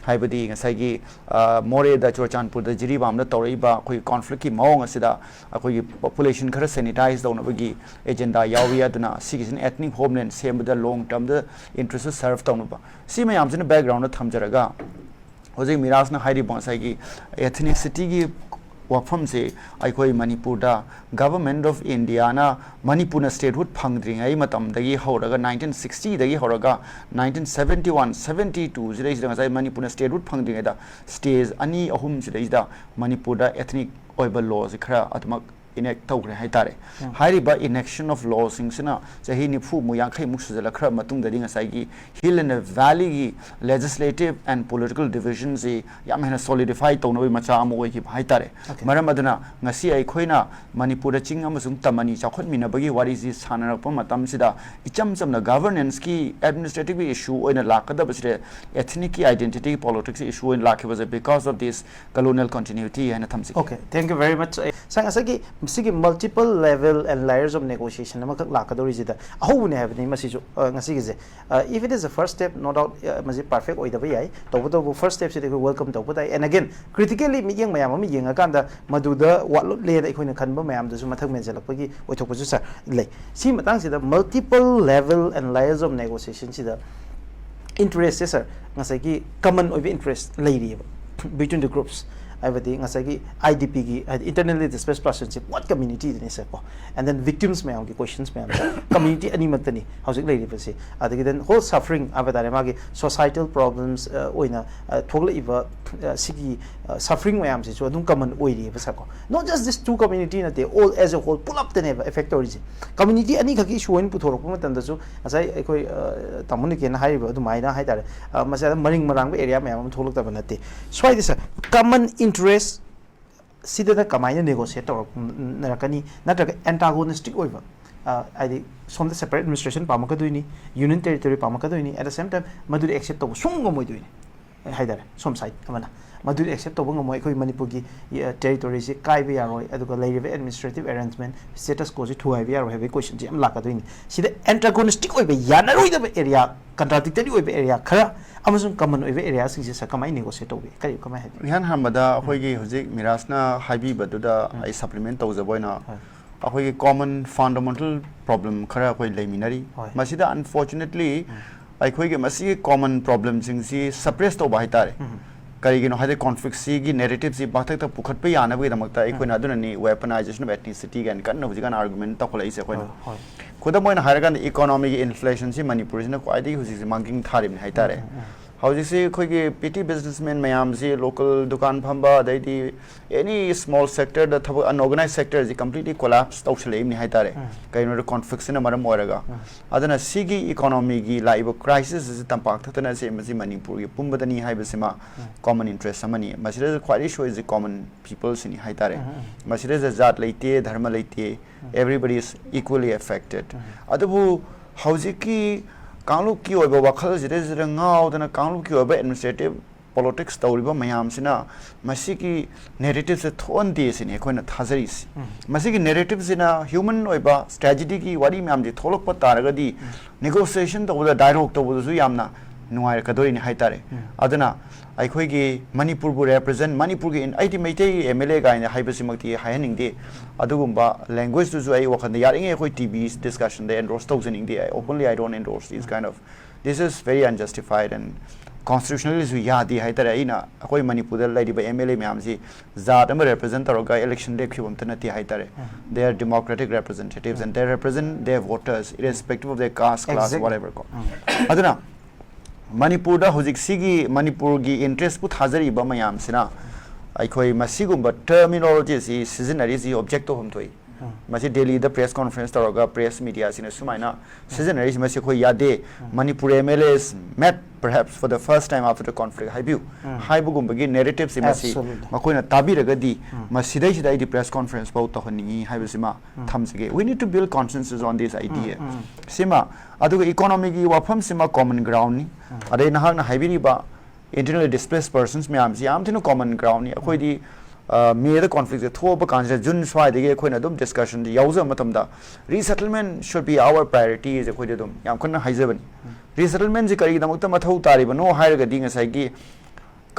ꯍꯥꯏꯕꯗꯤ ꯉꯁꯥꯏꯒꯤ, ꯑ, ꯃꯣꯔꯦꯗ, ꯆꯨꯔꯆꯥꯟꯄꯨꯔꯗ, ꯖꯤꯔꯤꯕꯥꯝꯗ ꯇꯧꯔꯛꯏꯕ ꯑꯩꯈꯣꯏꯒꯤ conflictꯀꯤ ꯃꯑꯣꯡ ꯑꯁꯤꯗ ꯑꯩꯈꯣꯏꯒꯤ population ꯈꯔ sanitize ꯇꯧꯅꯕꯒꯤ agenda ꯌꯥꯎꯏ꯫ ꯑꯗꯨꯅ ꯁꯤꯒꯤꯁꯤꯅ ethnic homeland ꯁꯦꯝꯕꯗ long termꯗ interest serve ꯇꯧꯅꯕ, ꯁꯤ ꯃꯌꯥꯝꯁꯤꯅ backgroundꯗ ꯊꯝꯖꯔꯒ, ꯍꯧꯖꯤꯛ ꯃꯤꯔꯥꯖꯅ ꯍꯥꯏꯔꯤꯕ ꯉꯁꯥꯏꯒꯤ ethnicityꯒꯤ ꯋꯥꯐꯝꯁꯦ ꯑꯩꯈꯣꯏ ꯃꯅꯤꯄꯨꯔꯗ Government of Indiaꯅ ꯃꯅꯤꯄꯨꯔꯅ statehood ꯐꯪꯗ꯭ꯔꯤꯉꯩ ꯃꯇꯝꯗꯒꯤ ꯍꯧꯔꯒ, nineteen sixtyꯗꯒꯤ ꯍꯧꯔꯒ nineteen seventy one seventy twoꯁꯤꯗꯩꯁꯤꯗ ꯉꯁꯥꯏ ꯃꯅꯤꯄꯨꯔꯅ statehood ꯐꯪꯗ꯭ꯔꯤꯉꯩꯗ stage ꯑꯅꯤ ꯑꯍꯨꯝꯁꯤꯗꯩꯁꯤꯗ ꯃꯅꯤꯄꯨꯔꯗ ethnic ꯑꯣꯏꯕ lawꯁꯦ ꯈꯔ ꯑꯗꯨꯃꯛ enact ꯇꯧꯈ꯭ꯔꯦ ꯍꯥꯏꯇꯥꯔꯦ꯫ ꯍꯥꯏꯔꯤꯕ enaction of lawꯁꯤꯡꯁꯤꯅ ꯆꯍꯤ ꯅꯤꯐꯨꯃꯨꯛ, ꯌꯥꯡꯈꯩꯃꯨꯛ ꯁꯨꯖꯜꯂꯛꯈ꯭ꯔ ꯃꯇꯨꯡꯗꯗꯤ ꯉꯁꯥꯏꯒꯤ Hill and Valleyꯒꯤ legislative and political divisionꯁꯤ ꯌꯥꯝ ꯍꯦꯟꯅ solidify ꯇꯧꯅꯕꯒꯤ ꯃꯆꯥꯛ ꯑꯃ ꯑꯣꯏꯈꯤꯕ ꯍꯥꯏꯇꯥꯔꯦ꯫ Okay. ꯃꯔꯝ ꯑꯗꯨꯅ ꯉꯁꯤ ꯑꯩꯈꯣꯏꯅ ꯃꯅꯤꯄꯨꯔꯗ ꯆꯤꯡ ꯑꯃꯁꯨꯡ ꯇꯝ ꯑꯅꯤ ꯆꯥꯎꯈꯠꯃꯤꯟꯅꯕꯒꯤ ꯋꯥꯔꯤꯁꯤ ꯁꯥꯟꯅꯔꯛꯄ ꯃꯇꯝꯁꯤꯗ, ꯏꯆꯝ ꯆꯝꯅ governanceꯀꯤ, administrativeꯀꯤ issue ꯑꯣꯏꯅ ꯂꯥꯛꯀꯗꯕꯁꯤꯗ ethnicꯀꯤ identityꯒꯤ politicsꯀꯤ issue ꯑꯣꯏꯅ ꯂꯥꯛꯈꯤꯕꯁꯦ because of this colonial continuity ꯍꯥꯏꯅ ꯊꯝꯖꯒꯦ꯫ Okay, thank you very much. ꯑꯦ, ꯁꯥꯔ, ꯉꯁꯥꯏꯒꯤ ꯁꯤꯒꯤ multiple level and layers of negotiation ꯑꯃꯈꯛ ꯂꯥꯛꯀꯗꯧꯔꯤꯁꯤꯗ ꯑꯍꯧꯕꯅꯦ ꯍꯥꯏꯕꯅꯤ ꯃꯁꯤꯁꯨ꯫ ꯑ, ꯉꯁꯤꯒꯤꯁꯦ, ꯑ, if it is the first step, no doubt, ꯑ, ꯃꯁꯤ perfect ꯑꯣꯏꯗꯕ ꯌꯥꯏ꯫ ꯇꯧꯕꯇꯕꯨ first step ꯁꯤꯗꯤ ꯑꯩꯈꯣꯏ welcome ꯇꯧꯕ ꯇꯥꯏ꯫ And again, critically ꯃꯤꯠꯌꯦꯡ ꯃꯌꯥꯝ ꯑꯃ ꯌꯦꯡꯉꯀꯥꯟꯗ ꯃꯗꯨꯗ ꯋꯥꯠꯂꯨꯠꯂꯦꯅ ꯑꯩꯈꯣꯏꯅ ꯈꯟꯕ ꯃꯌꯥꯝꯗꯨꯁꯨ ꯃꯊꯪ ꯃꯦꯟꯁꯤꯜꯂꯛꯄꯒꯤ ꯑꯣꯏꯊꯣꯛꯄꯁꯨ, ꯁꯥꯔ, ꯂꯩ꯫ ꯁꯤ ꯃꯇꯥꯡꯁꯤꯗ multiple level and layers of negotiation ꯁꯤꯗ interest ꯁꯦ, ꯁꯥꯔ, ꯉꯁꯥꯏꯒꯤ common ꯑꯣꯏꯕ interest ꯂꯩꯔꯤꯑꯕ between the groups꯫ ꯍꯥꯏꯕꯗꯤ ꯉꯁꯥꯏꯒꯤ I D P ꯒꯤ, ꯍꯥꯏꯗꯤ internally displaced person say what community ꯗꯅꯤ, ꯁꯥꯔ, ꯀꯣ? And then victims ꯃꯌꯥꯝꯒꯤ questions ꯃꯌꯥꯝꯁꯦ community ꯑꯅꯤꯃꯛꯇꯅꯤ ꯍꯧꯖꯤꯛ ꯂꯩꯔꯤꯕꯁꯤ꯫ ꯑꯗꯒꯤ then whole suffering ꯍꯥꯏꯕ ꯇꯥꯔꯦ, ꯃꯥꯒꯤ societal problems, ꯑ, ꯑꯣꯏꯅ, ꯑ, ꯊꯣꯛꯂꯛꯏꯕ, ꯑ, ꯁꯤꯒꯤ, ꯑ, suffering ꯃꯌꯥꯝꯁꯤꯁꯨ ꯑꯗꯨꯝ common ꯑꯣꯏꯔꯤꯑꯕ, ꯁꯥꯔ, ꯀꯣ? Not just this two community ꯅꯠꯇꯦ, all as a whole, ꯄꯨꯂꯞꯇꯅꯦꯕ affect ꯇꯧꯔꯤꯁꯦ꯫ Community ꯑꯅꯤꯈꯛꯀꯤ issue ꯑꯣꯏꯅ ꯄꯨꯊꯣꯔꯛꯄ ꯃꯇꯝꯗꯁꯨ ꯉꯁꯥꯏ ꯑꯩꯈꯣꯏ, ꯑ, ꯇꯥꯃꯣ ꯅꯤꯀꯦꯟꯅ ꯍꯥꯏꯔꯤꯕ ꯑꯗꯨꯃꯥꯏꯅ ꯍꯥꯏꯇꯥꯔꯦ, ꯑ, ꯃꯁꯤꯗ ꯃꯔꯤꯡ ꯃꯔꯥꯡꯕ area ꯃꯌꯥꯝ ꯑꯃ ꯊꯣꯛꯂꯛꯇꯕ ꯅꯠꯇꯦ꯫ ꯁ꯭ꯋꯥꯏꯗ, ꯁꯥꯔ, common interest ꯁꯤꯗꯅ ꯀꯃꯥꯏꯅ negotiate ꯇꯧꯔꯛꯅꯔꯛꯀꯅꯤ? ꯅꯠꯇ꯭ꯔꯒ antagonistic ꯑꯣꯏꯕ, ꯑ, ꯍꯥꯏꯗꯤ ꯁꯣꯝꯗ separate administration ꯄꯥꯝꯃꯛꯀꯗꯣꯏꯅꯤ, union territory ꯄꯥꯝꯃꯛꯀꯗꯣꯏꯅꯤ, at the same time ꯃꯗꯨꯗꯤ accept ꯇꯧꯕ ꯁꯨꯡꯉꯝ ꯉꯝꯃꯣꯏꯗꯣꯏꯅꯤ ꯍꯥꯏꯇꯥꯔꯦ, ꯁꯣꯝ side ꯑꯃꯅ꯫ ꯃꯗꯨꯗꯤ accept ꯇꯧꯕ ꯉꯝꯃꯣꯏ꯫ ꯑꯩꯈꯣꯏ ꯃꯅꯤꯄꯨꯔꯒꯤ, ꯑ, territory ꯁꯤ ꯀꯥꯏꯕ ꯌꯥꯔꯣꯏ, ꯑꯗꯨꯒ ꯂꯩꯔꯤꯕ administrative arrangement, status quo ꯁꯤ ꯊꯨꯒꯥꯏꯕ ꯌꯥꯔꯣꯏ ꯍꯥꯏꯕꯒꯤ question ꯁꯤ ꯌꯥꯝ ꯂꯥꯛꯀꯗꯣꯏꯅꯤ꯫ ꯁꯤꯗ antagonistic ꯑꯣꯏꯕ, ꯌꯥꯅꯔꯣꯏꯗꯕ area, contradictory ꯑꯣꯏꯕ area ꯈꯔ ꯑꯃꯁꯨꯡ common ꯑꯣꯏꯕ area ꯁꯤꯡꯁꯦ, ꯁꯥꯔ, ꯀꯃꯥꯏꯅ negotiate ꯇꯧꯕꯤ? ꯀꯔꯤ, ꯀꯃꯥꯏꯅ ꯍꯥꯏꯕꯤ? ꯏꯍꯥꯟ ꯍꯥꯟꯕꯗ ꯑꯩꯈꯣꯏꯒꯤ ꯍꯧꯖꯤꯛ ꯃꯤꯔꯥꯖꯅ ꯍꯥꯏꯕꯤꯕꯗꯨꯗ ꯑꯩ supplement ꯇꯧꯖꯕ ꯑꯣꯏꯅ, ꯍꯣꯏ꯫ ꯑꯩꯈꯣꯏꯒꯤ common fundamental problem ꯈꯔ ꯑꯩꯈꯣꯏ ꯂꯩꯃꯤꯟꯅꯔꯤ꯫ ꯍꯣꯏ꯫ ꯃꯁꯤꯗ unfortunately ꯑꯩꯈꯣꯏꯒꯤ ꯃꯁꯤꯒꯤ common problemꯁꯤꯡꯁꯤ suppress ꯇꯧꯕ ꯍꯥꯏꯇꯥꯔꯦ꯫ ꯀꯔꯤꯒꯤꯅꯣ ꯍꯥꯏꯗꯤ conflict ꯁꯤꯒꯤ narrative ꯁꯤ ꯄꯥꯛꯇꯛꯇ ꯄꯨꯈꯠꯄ ꯌꯥꯅꯕꯒꯤꯗꯃꯛꯇ ꯑꯩꯈꯣꯏꯅ ꯑꯗꯨꯅꯅꯤ weaponization of ethnicity ꯀꯥꯏꯅ ꯀꯟꯅ ꯍꯧꯖꯤꯛꯀꯥꯟ argument ꯇꯧꯈꯠꯂꯛꯏꯁꯦ ꯑꯩꯈꯣꯏꯅ꯫ ꯍꯣꯏ, ꯍꯣꯏ꯫ ꯈꯨꯗꯝ ꯑꯣꯏꯅ ꯍꯥꯏꯔꯀꯥꯟꯗ economy ꯒꯤ inflation ꯁꯤ ꯃꯅꯤꯄꯨꯔꯁꯤꯅ ꯈ꯭ꯋꯥꯏꯗꯒꯤ ꯍꯧꯖꯤꯛꯁꯦ ꯃꯥꯡꯖꯤꯟ ꯊꯥꯔꯤꯕꯅꯤ ꯍꯥꯏꯇꯥꯔꯦ꯫ ꯍꯧꯖꯤꯛꯁꯤ ꯑꯩꯈꯣꯏꯒꯤ petty businessman ꯃꯌꯥꯝꯁꯤ, local ꯗꯨꯀꯥꯟ ꯐꯝꯕ, ꯑꯗꯩꯗꯤ any small sector ꯗ ꯊꯕꯛ, unorganized sector ꯁꯤ completely collapse ꯇꯧꯁꯜꯂꯛꯏꯕꯅꯤ ꯍꯥꯏꯇꯥꯔꯦ꯫ ꯀꯩꯒꯤꯅꯣꯗ conflict ꯁꯤꯅ ꯃꯔꯝ ꯑꯣꯏꯔꯒ꯫ ꯑꯗꯨꯅ ꯁꯤꯒꯤ economy ꯒꯤ ꯂꯥꯛꯏꯕ crisis ꯑꯁꯤ ꯇꯝꯄꯥꯛ ꯈꯛꯇ ꯅꯠꯇꯦ, ꯃꯁꯤ ꯃꯅꯤꯄꯨꯔꯒꯤ ꯄꯨꯝꯕꯗꯅꯤ ꯍꯥꯏꯕꯁꯤꯃ common interest ꯑꯃꯅꯤ꯫ ꯃꯁꯤꯗ ꯈ꯭ꯋꯥꯏꯗꯒꯤ ꯁꯣꯏꯔꯤꯁꯦ common people ꯁꯤꯅꯤ ꯍꯥꯏꯇꯥꯔꯦ꯫ ꯃꯁꯤꯗ ꯖꯥꯠ ꯂꯩꯇꯦ, ꯙꯔꯃ ꯂꯩꯇꯦ, everybody is equally affected꯫ ꯑꯗꯨꯕꯨ ꯍꯧꯖꯤꯛꯀꯤ ꯀꯥꯡꯂꯨꯞꯀꯤ ꯑꯣꯏꯕ ꯋꯥꯈꯜꯁꯤꯗꯩꯁꯤꯗ ꯉꯥꯎꯗꯅ ꯀꯥꯡꯂꯨꯞꯀꯤ ꯑꯣꯏꯕ administrative ꯄꯣꯂꯤꯇꯤꯛꯁ ꯇꯧꯔꯤꯕ ꯃꯌꯥꯝꯁꯤꯅ ꯃꯁꯤꯒꯤ ꯅꯦꯔꯦꯇꯤꯞꯁꯦ ꯊꯣꯛꯍꯟꯗꯦ ꯁꯤꯅꯤ ꯑꯩꯈꯣꯏꯅ ꯊꯥꯖꯔꯤꯁꯤ꯫ ꯃꯁꯤꯒꯤ ꯅꯦꯔꯦꯇꯤꯞꯁꯤꯅ ꯍ꯭ꯌꯨꯃꯟ ꯑꯣꯏꯕ ꯇ꯭ꯔꯦꯖꯦꯗꯤꯒꯤ ꯋꯥꯔꯤ ꯃꯌꯥꯝꯁꯦ ꯊꯣꯛꯂꯛꯄ ꯇꯥꯔꯒꯗꯤ ꯅꯦꯒꯣꯁꯤꯌꯦꯁꯟ ꯇꯧꯕꯗ, ꯗꯥꯏꯂꯣꯒ ꯇꯧꯕꯗꯁꯨ ꯌꯥꯝꯅ ꯅꯨꯡꯉꯥꯏꯔꯛꯀꯗꯣꯔꯤꯅꯤ ꯍꯥꯏꯇꯥꯔꯦ꯫ ꯑꯗꯨꯅ ꯑꯩꯈꯣꯏꯒꯤ ꯃꯅꯤꯄꯨꯔꯕꯨ ꯔꯦꯄ꯭ꯔꯖꯦꯟ, ꯃꯅꯤꯄꯨꯔꯒꯤ, ꯑꯩꯗꯤ ꯃꯩꯇꯩ ꯑꯦꯝ ꯑꯦꯜ ꯑꯦ ꯀꯥꯏꯅ ꯍꯥꯏꯕꯁꯤꯃꯛꯇꯤ ꯍꯥꯏꯍꯟꯅꯤꯡꯗꯦ꯫ ꯑꯗꯨꯒꯨꯝꯕ ꯂꯦꯡꯒ꯭ꯋꯦꯖꯇꯨꯁꯨ ꯑꯩ ꯋꯥꯈꯜꯗ ꯌꯥꯔꯤꯉꯩ ꯑꯩꯈꯣꯏ ꯇꯤ ꯚꯤ ꯗꯤꯁꯀꯁꯟꯗ ꯑꯦꯟꯗꯣꯔꯁ ꯇꯧꯖꯅꯤꯡꯗꯦ꯫ I openly, I don't endorse these kind of, this is very unjustified and constitutionally ꯁꯨ ꯌꯥꯗꯦ ꯍꯥꯏꯇꯥꯔꯦ꯫ ꯑꯩꯅ ꯑꯩꯈꯣꯏ ꯃꯅꯤꯄꯨꯔꯗ ꯂꯩꯔꯤꯕ ꯑꯦꯝ ꯑꯦꯜ ꯑꯦ ꯃꯌꯥꯝꯁꯤ ꯖꯥꯠ ꯑꯃ ꯔꯦꯄ꯭ꯔꯖꯦꯟ ꯇꯧꯔꯒ ꯏꯂꯦꯛꯁꯟ ꯂꯦꯞꯈꯤꯕ ꯑꯝꯇ ꯅꯠꯇꯦ ꯍꯥꯏꯇꯥꯔꯦ꯫ They are democratic representatives and they represent their voters irrespective of their caste, class, exactly, whatever ꯀꯣ꯫ ꯑꯗꯨꯅ ꯃꯅꯤꯄꯨꯔꯗ ꯍꯧꯖꯤꯛ ꯁꯤꯒꯤ ꯃꯅꯤꯄꯨꯔꯒꯤ ꯏꯟꯇꯔꯦꯁꯄꯨ ꯊꯥꯖꯔꯤꯕ ꯃꯌꯥꯝꯁꯤꯅ ꯑꯩꯈꯣꯏ ꯃꯁꯤꯒꯨꯝꯕ ꯇꯔꯃꯤꯅꯣꯂꯣꯖꯤꯁꯤ ꯁꯤꯖꯤꯟꯅꯔꯤꯁꯤ ꯑꯣꯕꯖꯦꯛ ꯇꯧꯐꯝ ꯊꯣꯛꯏ꯫ ꯃꯁꯤ ꯗꯦꯜꯂꯤꯗ ꯄ꯭ꯔꯦꯁ ꯀꯣꯟꯐ꯭ꯔꯦꯟꯁ ꯇꯧꯔꯒ ꯄ꯭ꯔꯦꯁ ꯃꯤꯗꯤꯌꯥꯁꯤꯅ ꯁꯨꯃꯥꯏꯅ ꯁꯤꯖꯤꯟꯅꯔꯤꯁꯤ, ꯃꯁꯤ ꯑꯩꯈꯣꯏ ꯌꯥꯗꯦ꯫ Manipur M L S met perhaps for the first time after the conflict ꯍꯥꯏꯕꯤꯌꯨ ꯍꯥꯏꯕꯒꯨꯝꯕꯒꯤ ꯅꯦꯔꯦꯇꯤꯞꯁꯤ ꯃꯁꯤ Absolutely. ꯃꯈꯣꯏꯅ ꯇꯥꯕꯤꯔꯒꯗꯤ ꯃꯁꯤꯗꯩꯁꯤꯗ ꯑꯩꯗꯤ ꯄ꯭ꯔꯦꯁ ꯀꯣꯟꯐ꯭ꯔꯦꯟꯁ ꯐꯥꯎ ꯇꯧꯍꯟꯅꯤꯡꯉꯤ ꯍꯥꯏꯕꯁꯤꯃ ꯊꯝꯖꯒꯦ꯫ We need to build consensus on this idea. ꯁꯤꯃ, ꯑꯗꯨꯒ ꯏꯀꯣꯅꯣꯃꯤꯒꯤ ꯋꯥꯐꯝꯁꯤꯃ ꯀꯣꯃꯟ ꯒ꯭ꯔꯥꯎꯟꯅꯤ꯫ ꯑꯗꯩ ꯅꯍꯥꯛꯅ ꯍꯥꯏꯕꯤꯔꯤꯕ internally displaced persons ꯃꯌꯥꯝꯁꯤ ꯌꯥꯝ ꯊꯤꯅ ꯀꯣꯃꯟ ꯒ꯭ꯔꯥꯎꯟꯅꯤ꯫ ꯑꯩꯈꯣꯏꯗꯤ, ꯑ, ꯃꯦꯗ ꯀꯣꯟꯐ꯭ꯂꯤꯛꯁꯦ ꯊꯣꯛꯑꯕ ꯀꯥꯟꯁꯤꯗ ꯖꯨꯟ ꯁ꯭ꯋꯥꯏꯗꯒꯤ ꯑꯩꯈꯣꯏꯅ ꯑꯗꯨꯝ ꯗꯤꯁꯀꯁꯟꯁꯦ ꯌꯥꯎꯖꯕ ꯃꯇꯝꯗ resettlement should be our priority ꯁꯦ ꯑꯩꯈꯣꯏꯗꯤ ꯑꯗꯨꯝ ꯌꯥꯝ ꯀꯟꯅ ꯍꯥꯏꯖꯕꯅꯤ꯫ ꯔꯤꯁꯦꯇꯜꯃꯦꯟꯁꯤ ꯀꯔꯤꯒꯤꯗꯃꯛꯇ ꯃꯊꯧ ꯇꯥꯔꯤꯕꯅꯣ ꯍꯥꯏꯔꯒꯗꯤ ꯉꯁꯥꯏꯒꯤ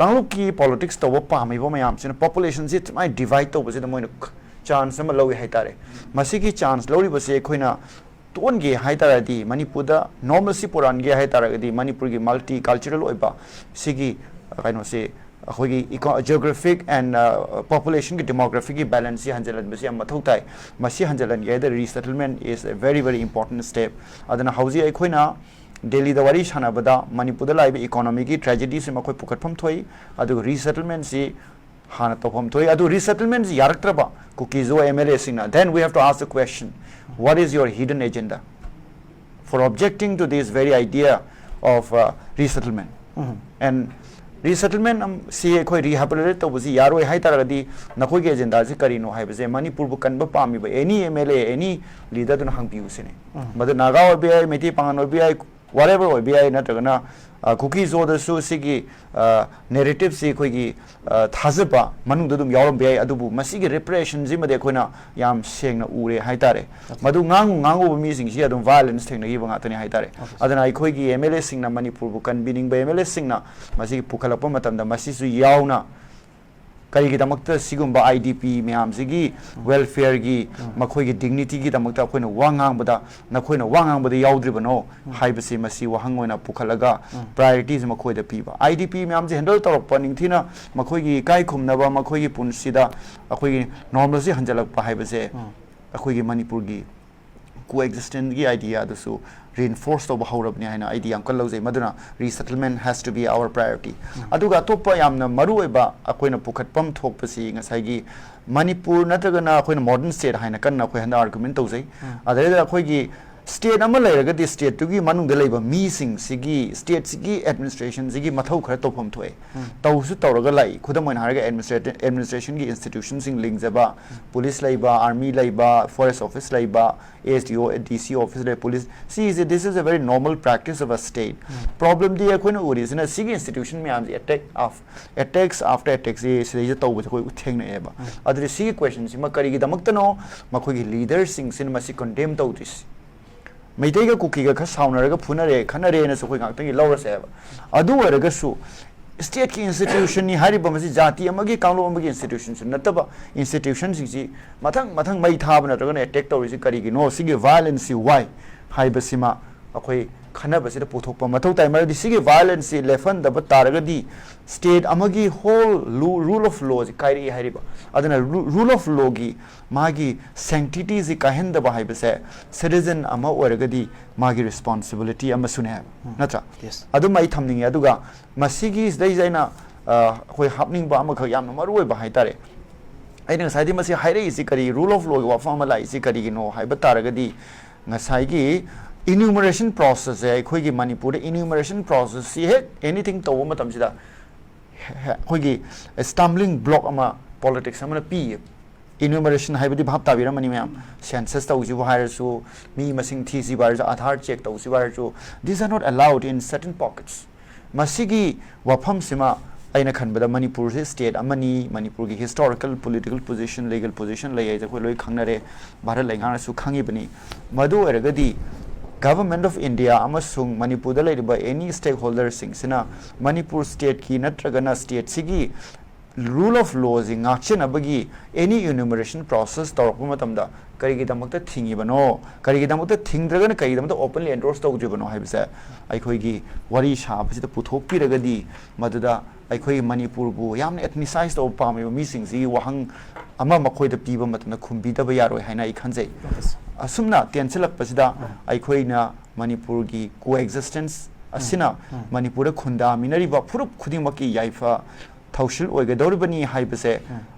ꯀꯥꯡꯂꯨꯞꯀꯤ ꯄꯣꯂꯤꯇꯤꯛꯁ ꯇꯧꯕ ꯄꯥꯝꯃꯤꯕ ꯃꯌꯥꯝꯁꯤꯅ ꯄꯣꯄꯨꯂꯦꯁꯟꯁꯤ ꯁꯨꯃꯥꯏꯅ ꯗꯤꯚꯥꯏꯠ ꯇꯧꯕꯁꯤꯗ ꯃꯣꯏꯅ ꯆꯥꯟꯁ ꯑꯃ ꯂꯧꯏ ꯍꯥꯏꯇꯥꯔꯦ꯫ ꯃꯁꯤꯒꯤ ꯆꯥꯟꯁ ꯂꯧꯔꯤꯕꯁꯦ ꯑꯩꯈꯣꯏꯅ ꯇꯣꯛꯍꯟꯒꯦ ꯍꯥꯏꯇꯥꯔꯗꯤ, ꯃꯅꯤꯄꯨꯔꯗ ꯅꯣꯔꯃꯦꯜꯁꯤ ꯄꯨꯔꯛꯍꯟꯒꯦ ꯍꯥꯏꯇꯥꯔꯒꯗꯤ, ꯃꯅꯤꯄꯨꯔꯒꯤ ꯃꯜꯇꯤ ꯀꯜꯆꯔꯦꯜ ꯑꯣꯏꯕ ꯁꯤꯒꯤ, ꯑ, ꯀꯩꯅꯣꯁꯦ, ꯑꯩꯈꯣꯏꯒꯤ ꯏꯀꯣ-, ꯖꯤꯑꯣꯒ꯭ꯔꯥꯐꯤꯛ ꯑꯦꯟ, ꯑ, ꯄꯣꯄꯨꯂꯦꯁꯟꯒꯤ ꯗꯦꯃꯣꯒ꯭ꯔꯥꯐꯤꯛꯀꯤ ꯕꯦꯂꯦꯟꯁꯁꯤ ꯍꯟꯖꯤꯜꯍꯟꯕꯁꯤ ꯌꯥꯝ ꯃꯊꯧ ꯇꯥꯏ꯫ ꯃꯁꯤ ꯍꯟꯖꯤꯜꯍꯟꯒꯦ ꯍꯥꯏꯗꯤ resettlement is a very, very important step꯫ ꯑꯗꯨꯅ ꯍꯧꯖꯤꯛ ꯑꯩꯈꯣꯏꯅ ꯗꯦꯜꯂꯤꯗ ꯋꯥꯔꯤ ꯁꯥꯟꯅꯕꯗ ꯃꯅꯤꯄꯨꯔꯗ ꯂꯥꯛꯏꯕ ꯏꯀꯣꯅꯣꯃꯤꯒꯤ ꯇ꯭ꯔꯦꯖꯦꯗꯤꯁꯤ ꯃꯈꯣꯏ ꯄꯨꯈꯠꯐꯝ ꯊꯣꯛꯏ, ꯑꯗꯨꯒ ꯔꯤꯁꯦꯇꯜꯃꯦꯟꯁꯤ ꯍꯥꯟꯅ ꯇꯧꯐꯝ ꯊꯣꯛꯏ꯫ ꯑꯗꯨ ꯔꯤꯁꯦꯇꯜꯃꯦꯟꯁꯤ ꯌꯥꯔꯛꯇ꯭ꯔꯕ ꯀꯨꯀꯤꯖꯣ ꯑꯦꯝ ꯑꯦꯜ ꯑꯦꯁꯤꯡꯅ, then we have to ask the question, what is your hidden agenda for objecting to this very idea of, uh, resettlement? And resettlement, um, ꯁꯤ ꯑꯩꯈꯣꯏ rehabilitate ꯇꯧꯕꯁꯤ ꯌꯥꯔꯣꯏ ꯍꯥꯏ ꯇꯥꯔꯒꯗꯤ ꯅꯈꯣꯏꯒꯤ ꯑꯦꯖꯦꯟꯗꯥꯁꯤ ꯀꯔꯤꯅꯣ ꯍꯥꯏꯕꯁꯦ ꯃꯅꯤꯄꯨꯔꯕꯨ ꯀꯟꯕ ꯄꯥꯝꯃꯤꯕ any M L A, any leader ꯗꯨꯅ ꯍꯪꯕꯤꯌꯨ ꯁꯤꯅꯤ꯫ ꯃꯗꯨ ꯅꯥꯒꯥ ꯑꯣꯏꯕ ꯌꯥꯏ, ꯃꯩꯇꯩ ꯄꯥꯉꯟ ꯑꯣꯏꯕ ꯌꯥꯏ, Whatever ꯑꯣꯏꯕ ꯌꯥꯏ, ꯅꯠꯇ꯭ꯔꯒꯅ, ꯑ, ꯀꯨꯀꯤ ꯖꯣꯗꯁꯨ ꯁꯤꯒꯤ, ꯑ, ꯅꯦꯔꯦꯇꯤꯞꯁꯤ ꯑꯩꯈꯣꯏꯒꯤ, ꯑ, ꯊꯥꯖꯕ ꯃꯅꯨꯡꯗ ꯑꯗꯨꯝ ꯌꯥꯎꯔꯝꯕ ꯌꯥꯏ, ꯑꯗꯨꯕꯨ ꯃꯁꯤꯒꯤ ꯔꯤꯄ꯭ꯔꯦꯁꯟꯁꯤꯃꯗꯤ ꯑꯩꯈꯣꯏꯅ ꯌꯥꯝ ꯁꯦꯡꯅ ꯎꯔꯦ ꯍꯥꯏꯇꯥꯔꯦ꯫ ꯃꯗꯨ ꯉꯥꯡꯉꯨ ꯉꯥꯡꯉꯨꯕ ꯃꯤꯁꯤꯡꯁꯤ ꯑꯗꯨꯝ ꯚꯥꯏꯂꯦꯟꯁ ꯊꯦꯡꯅꯈꯤꯕ ꯉꯥꯛꯇꯅꯤ ꯍꯥꯏꯇꯥꯔꯦ꯫ ꯑꯗꯨꯅ ꯑꯩꯈꯣꯏꯒꯤ ꯑꯦꯝ ꯑꯦꯜ ꯑꯦꯁꯤꯡꯅ, ꯃꯅꯤꯄꯨꯔꯕꯨ ꯀꯟꯕꯤꯅꯤꯡꯕ ꯑꯦꯝ ꯑꯦꯜ ꯑꯦꯁꯤꯡꯅ ꯃꯁꯤꯒꯤ ꯄꯨꯈꯠꯂꯛꯄ ꯃꯇꯝꯗ ꯃꯁꯤꯁꯨ ꯌꯥꯎꯅ ꯀꯔꯤꯒꯤꯗꯃꯛꯇ ꯁꯤꯒꯨꯝꯕ ꯑꯥꯏ ꯗꯤ ꯄꯤ ꯃꯌꯥꯝꯁꯤꯒꯤ ꯋꯦꯜꯐꯤꯌꯔꯒꯤ, ꯃꯈꯣꯏꯒꯤ ꯗꯤꯒꯅꯤꯇꯤꯒꯤꯗꯃꯛꯇ ꯑꯩꯈꯣꯏꯅ ꯋꯥ ꯉꯥꯡꯕꯗ ꯅꯈꯣꯏꯅ ꯋꯥ ꯉꯥꯡꯕꯗ ꯌꯥꯎꯗ꯭ꯔꯤꯕꯅꯣ ꯍꯥꯏꯕꯁꯤ ꯃꯁꯤ ꯋꯥꯍꯪ ꯑꯣꯏꯅ ꯄꯨꯈꯠꯂꯒ ꯄ꯭ꯔꯥꯏꯌꯣꯔꯤꯇꯤꯁꯤ ꯃꯈꯣꯏꯗ ꯄꯤꯕ꯫ ꯑꯥꯏ ꯗꯤ ꯄꯤ ꯃꯌꯥꯝꯁꯦ ꯍꯦꯟꯗꯜ ꯇꯧꯔꯛꯄ ꯅꯤꯡꯊꯤꯅ ꯃꯈꯣꯏꯒꯤ ꯏꯀꯥꯏ ꯈꯨꯝꯅꯕ, ꯃꯈꯣꯏꯒꯤ ꯄꯨꯟꯁꯤꯗ ꯑꯩꯈꯣꯏꯒꯤ ꯅꯣꯔꯃꯦꯜꯁꯤ ꯍꯟꯖꯤꯜꯂꯛꯄ ꯍꯥꯏꯕꯁꯦ ꯑꯩꯈꯣꯏꯒꯤ ꯃꯅꯤꯄꯨꯔꯒꯤ ꯀꯣ ꯑꯦꯛꯖꯤꯁꯇꯦꯟꯁꯀꯤ ꯑꯥꯏꯗꯤꯌꯥꯗꯨꯁꯨ ꯔꯤꯏꯟꯐꯣꯔꯁ ꯇꯧꯕ ꯍꯧꯔꯕꯅꯤ ꯍꯥꯏꯅ ꯑꯩꯗꯤ ꯌꯥꯝ ꯀꯟꯅ ꯂꯧꯖꯩ꯫ ꯃꯗꯨꯅ resettlement has to be our priority꯫ ꯑꯗꯨꯒ ꯑꯇꯣꯞꯄ ꯌꯥꯝꯅ ꯃꯔꯨꯑꯣꯏꯕ ꯑꯩꯈꯣꯏꯅ ꯄꯨꯈꯠꯐꯝ ꯊꯣꯛꯄꯁꯤ ꯉꯁꯥꯏꯒꯤ ꯃꯅꯤꯄꯨꯔ ꯅꯠꯇ꯭ꯔꯒꯅ ꯑꯩꯈꯣꯏꯅ ꯃꯣꯗꯔꯟ ꯁ꯭ꯇꯦꯠ ꯍꯥꯏꯅ ꯀꯟꯅ ꯑꯩꯈꯣꯏ ꯍꯟꯗꯛ ꯑꯥꯔꯒꯨꯃꯦꯟ ꯇꯧꯖꯩ꯫ ꯑꯗꯩꯗ ꯑꯩꯈꯣꯏꯒꯤ ꯁ꯭ꯇꯦꯠ ꯑꯃ ꯂꯩꯔꯒꯗꯤ ꯁ꯭ꯇꯦꯠꯇꯨꯒꯤ ꯃꯅꯨꯡꯗ ꯂꯩꯕ ꯃꯤꯁꯤꯡꯁꯤꯒꯤ, ꯁ꯭ꯇꯦꯠꯁꯤꯒꯤ ꯑꯦꯗꯃꯤꯅꯤꯁꯇ꯭ꯔꯦꯁꯟꯁꯤꯒꯤ ꯃꯊꯧ ꯈꯔ ꯇꯧꯐꯝ ꯊꯣꯛꯑꯦ꯫ ꯇꯧꯁꯨ ꯇꯧꯔꯒ ꯂꯥꯛꯏ꯫ ꯈꯨꯗꯝ ꯑꯣꯏꯅ ꯍꯥꯏꯔꯒ ꯑꯦꯗꯃꯤꯅꯤꯁꯇ꯭ꯔꯦꯁꯟꯒꯤ ꯏꯟꯁꯇꯤꯇ꯭ꯌꯨꯁꯟꯁꯤꯡ ꯂꯤꯡꯖꯕ, ꯄꯨꯂꯤꯁ ꯂꯩꯕ, ꯑꯥꯔꯃꯤ ꯂꯩꯕ, ꯐꯣꯔꯦꯁ ꯑꯣꯐꯤꯁ ꯂꯩꯕ, ꯑꯦꯁ ꯗꯤ ꯑꯣ, ꯗꯤ ꯁꯤ ꯑꯣꯐꯤꯁ ꯂꯩ, ꯄꯨꯂꯤꯁ, ꯁꯤꯁꯦ, this is a very normal practice of a state꯫ ꯄ꯭ꯔꯣꯕ꯭ꯂꯦꯝꯗꯤ ꯑꯩꯈꯣꯏꯅ ꯎꯔꯤꯁꯤꯅ ꯁꯤꯒꯤ ꯏꯟꯁꯇꯤꯇ꯭ꯌꯨꯁꯟ ꯃꯌꯥꯝꯁꯦ ꯑꯦꯇꯦꯛ ꯑꯥꯐ ꯑꯦꯇꯦꯛꯁ ꯑꯥꯐꯇꯔ ꯑꯦꯇꯦꯛꯁꯦ ꯁꯤꯗꯩꯗ ꯇꯧꯕꯁꯦ ꯑꯩꯈꯣꯏ ꯊꯦꯡꯅꯩꯑꯦꯕ꯫ ꯑꯗꯨꯗꯤ ꯁꯤꯒꯤ ꯀꯣꯏꯁꯟꯁꯤꯃ ꯀꯔꯤꯒꯤꯗꯃꯛꯇꯅꯣ ꯃꯈꯣꯏꯒꯤ ꯂꯤꯗꯔꯁꯤꯡꯁꯤꯅ ꯃꯁꯤ ꯀꯟꯗꯦꯝ ꯇꯧꯗ꯭ꯔꯤꯁꯤ? ꯃꯩꯇꯩꯒ ꯀꯨꯀꯤꯒ ꯈꯔ ꯁꯥꯎꯅꯔꯒ ꯐꯨꯅꯔꯦ, ꯈꯠꯅꯔꯦꯅꯁꯨ ꯑꯩꯈꯣꯏ ꯉꯥꯛꯇꯪꯒꯤ ꯂꯧꯔꯁꯦꯕ꯫ ꯑꯗꯨ ꯑꯣꯏꯔꯒꯁꯨ ꯁ꯭ꯇꯦꯠꯀꯤ ꯏꯟꯁꯇꯤꯇ꯭ꯌꯨꯁꯟꯅꯤ ꯍꯥꯏꯔꯤꯕ ꯃꯁꯤ ꯖꯥꯇꯤ ꯑꯃꯒꯤ, ꯀꯥꯡꯂꯨꯞ ꯑꯃꯒꯤ ꯏꯟꯁꯇꯤꯇ꯭ꯌꯨꯁꯟꯁꯨ ꯅꯠꯇꯕ, ꯏꯟꯁꯇꯤꯇ꯭ꯌꯨꯁꯟꯁꯤꯡꯁꯤ ꯃꯊꯪ ꯃꯊꯪ ꯃꯩ ꯊꯥꯕ ꯅꯠꯇ꯭ꯔꯒꯅ ꯑꯦꯇꯦꯛ ꯇꯧꯔꯤꯁꯤ ꯀꯔꯤꯒꯤꯅꯣ? ꯁꯤꯒꯤ ꯚꯥꯏꯂꯦꯟꯁꯁꯤ why ꯍꯥꯏꯕꯁꯤꯃ ꯑꯩꯈꯣꯏ ꯈꯟꯅꯕꯁꯤꯗ ꯄꯨꯊꯣꯛꯄ ꯃꯊꯧ ꯇꯥꯏ꯫ ꯃꯔꯝꯗꯤ ꯁꯤꯒꯤ ꯚꯥꯏꯂꯦꯟꯁꯁꯤ ꯂꯦꯞꯍꯟꯗꯕ ꯇꯥꯔꯒꯗꯤ ꯁ꯭ꯇꯦꯠ ꯑꯃꯒꯤ ꯍꯣꯜ ꯔꯨꯜ ꯑꯣꯐ ꯂꯣꯁꯤ ꯀꯥꯏꯔꯛꯏ ꯍꯥꯏꯔꯤꯕ꯫ ꯑꯗꯨꯅ ꯔꯨꯜ ꯑꯣꯐ ꯂꯣꯒꯤ ꯃꯥꯒꯤ ꯁꯦꯡꯇꯤꯇꯤꯁꯤ ꯀꯥꯏꯍꯟꯗꯕ ꯍꯥꯏꯕꯁꯦ ꯁꯤꯇꯤꯖꯟ ꯑꯃ ꯑꯣꯏꯔꯒꯗꯤ ꯃꯥꯒꯤ ꯔꯦꯁꯄꯣꯟꯁꯤꯕꯤꯂꯤꯇꯤ ꯑꯃꯁꯨꯅꯦ ꯍꯥꯏꯕ꯫ ꯅꯠꯇ꯭ꯔꯥ? ꯑꯗꯨꯝ ꯑꯩ ꯊꯝꯅꯤꯡꯉꯦ꯫ ꯑꯗꯨꯒ ꯃꯁꯤꯒꯤꯁꯤꯗꯩꯁꯤꯗ ꯑꯩꯅ, ꯑ, ꯑꯩꯈꯣꯏ ꯍꯥꯞꯅꯤꯡꯕ ꯑꯃꯈꯛ ꯌꯥꯝꯅ ꯃꯔꯨ ꯑꯣꯏꯕ ꯍꯥꯏꯇꯥꯔꯦ, ꯑꯩꯅ ꯉꯁꯥꯏꯗꯤ ꯃꯁꯤ ꯍꯥꯏꯔꯛꯏꯁꯤ ꯀꯔꯤ, ꯔꯨꯜ ꯑꯣꯐ ꯂꯣꯒꯤ ꯋꯥꯐꯝ ꯑꯃ ꯂꯥꯛꯏꯁꯤ ꯀꯔꯤꯒꯤꯅꯣ ꯍꯥꯏꯕ ꯇꯥꯔꯒꯗꯤ, ꯉꯁꯥꯏꯒꯤ ꯏꯅ꯭ꯌꯨꯃꯔꯦꯁꯟ ꯄ꯭ꯔꯣꯁꯦꯁꯁꯦ, ꯑꯩꯈꯣꯏꯒꯤ ꯃꯅꯤꯄꯨꯔꯗ ꯏꯅ꯭ꯌꯨꯃꯔꯦꯁꯟ ꯄ꯭ꯔꯣꯁꯦꯁꯁꯤ ꯍꯦꯛ ꯑꯦꯅꯤꯊꯤꯡ ꯇꯧꯕ ꯃꯇꯝꯁꯤꯗ ꯍꯦ-, ꯍꯦ-, ꯑꯩꯈꯣꯏꯒꯤ ꯁ꯭ꯇꯝꯕ꯭ꯂꯤꯡ ꯕ꯭ꯂꯣꯛ ꯑꯃ ꯄꯣꯂꯤꯇꯤꯛꯁ ꯑꯃꯅ ꯄꯤꯌꯦ꯫ Enumeration ꯍꯥꯏꯕꯗꯤ ꯚꯥꯞ ꯇꯥꯕꯤꯔꯝꯃꯅꯤ ꯃꯌꯥꯝ, census ꯇꯧꯁꯤꯕꯨ ꯍꯥꯏꯔꯁꯨ, ꯃꯤ ꯃꯁꯤꯡ ꯊꯤꯁꯤꯕꯨ ꯍꯥꯏꯔꯁꯨ, Aadhaar check ꯇꯧꯁꯤꯕꯨ ꯍꯥꯏꯔꯁꯨ, these are not allowed in certain pockets. ꯃꯁꯤꯒꯤ ꯋꯥꯐꯝꯁꯤꯃ ꯑꯩꯅ ꯈꯟꯕꯗ ꯃꯅꯤꯄꯨꯔꯁꯦ state ꯑꯃꯅꯤ, ꯃꯅꯤꯄꯨꯔꯒꯤ historical political position, legal position ꯂꯩ ꯍꯥꯏꯁꯦ ꯑꯩꯈꯣꯏ ꯂꯣꯏ ꯈꯪꯅꯔꯦ, ꯚꯥꯔꯠ ꯂꯩꯉꯥꯛꯅꯁꯨ ꯈꯪꯉꯤꯕꯅꯤ꯫ ꯃꯗꯨ ꯑꯣꯏꯔꯒꯗꯤ Government of India ꯑꯃꯁꯨꯡ ꯃꯅꯤꯄꯨꯔꯗ ꯂꯩꯔꯤꯕ any stakeholderꯁꯤꯡꯁꯤꯅ ꯃꯅꯤꯄꯨꯔ stateꯀꯤ ꯅꯠꯇ꯭ꯔꯒꯅ stateꯁꯤꯒꯤ rule of lawꯁꯤ ꯉꯥꯛꯆꯅꯕꯒꯤ any enumeration process ꯇꯧꯔꯛꯄ ꯃꯇꯝꯗ ꯀꯔꯤꯒꯤꯗꯃꯛꯇ ꯊꯤꯡꯉꯤꯕꯅꯣ, ꯀꯔꯤꯒꯤꯗꯃꯛꯇ ꯊꯤꯡꯗ꯭ꯔꯒꯅ ꯀꯔꯤꯒꯤꯗꯃꯛꯇ openly endorse ꯇꯧꯗ꯭ꯔꯤꯕꯅꯣ ꯍꯥꯏꯕꯁꯦ ꯑꯩꯈꯣꯏꯒꯤ ꯋꯥꯔꯤ ꯁꯥꯕꯁꯤꯗ ꯄꯨꯊꯣꯛꯄꯤꯔꯒꯗꯤ ꯃꯗꯨꯗ ꯑꯩꯈꯣꯏ ꯃꯅꯤꯄꯨꯔꯕꯨ ꯌꯥꯝꯅ ethnicize ꯇꯧꯕ ꯄꯥꯝꯃꯤꯕ ꯃꯤꯁꯤꯡꯁꯤꯒꯤ ꯋꯥꯍꯪ ꯑꯃ ꯃꯈꯣꯏꯗ ꯄꯤꯕ ꯃꯇꯝꯗ ꯈꯨꯝꯕꯤꯗꯕ ꯌꯥꯔꯣꯏ ꯍꯥꯏꯅ ꯑꯩ ꯈꯟꯖꯩ꯫ ꯑꯁꯨꯝꯅ ꯇꯦꯟꯁꯤꯜꯂꯛꯄꯁꯤꯗ ꯑꯩꯈꯣꯏꯅ ꯃꯅꯤꯄꯨꯔꯒꯤ coexistence ꯑꯁꯤꯅ ꯃꯅꯤꯄꯨꯔꯗ ꯈꯨꯟꯗꯥꯃꯤꯟꯅꯔꯤꯕ ꯐꯨꯔꯨꯞ ꯈꯨꯗꯤꯡꯃꯛꯀꯤ ꯌꯥꯏꯐ ꯊꯧꯁꯤꯜ ꯑꯣꯏꯒꯗꯧꯔꯤꯕꯅꯤ ꯍꯥꯏꯕꯁꯦ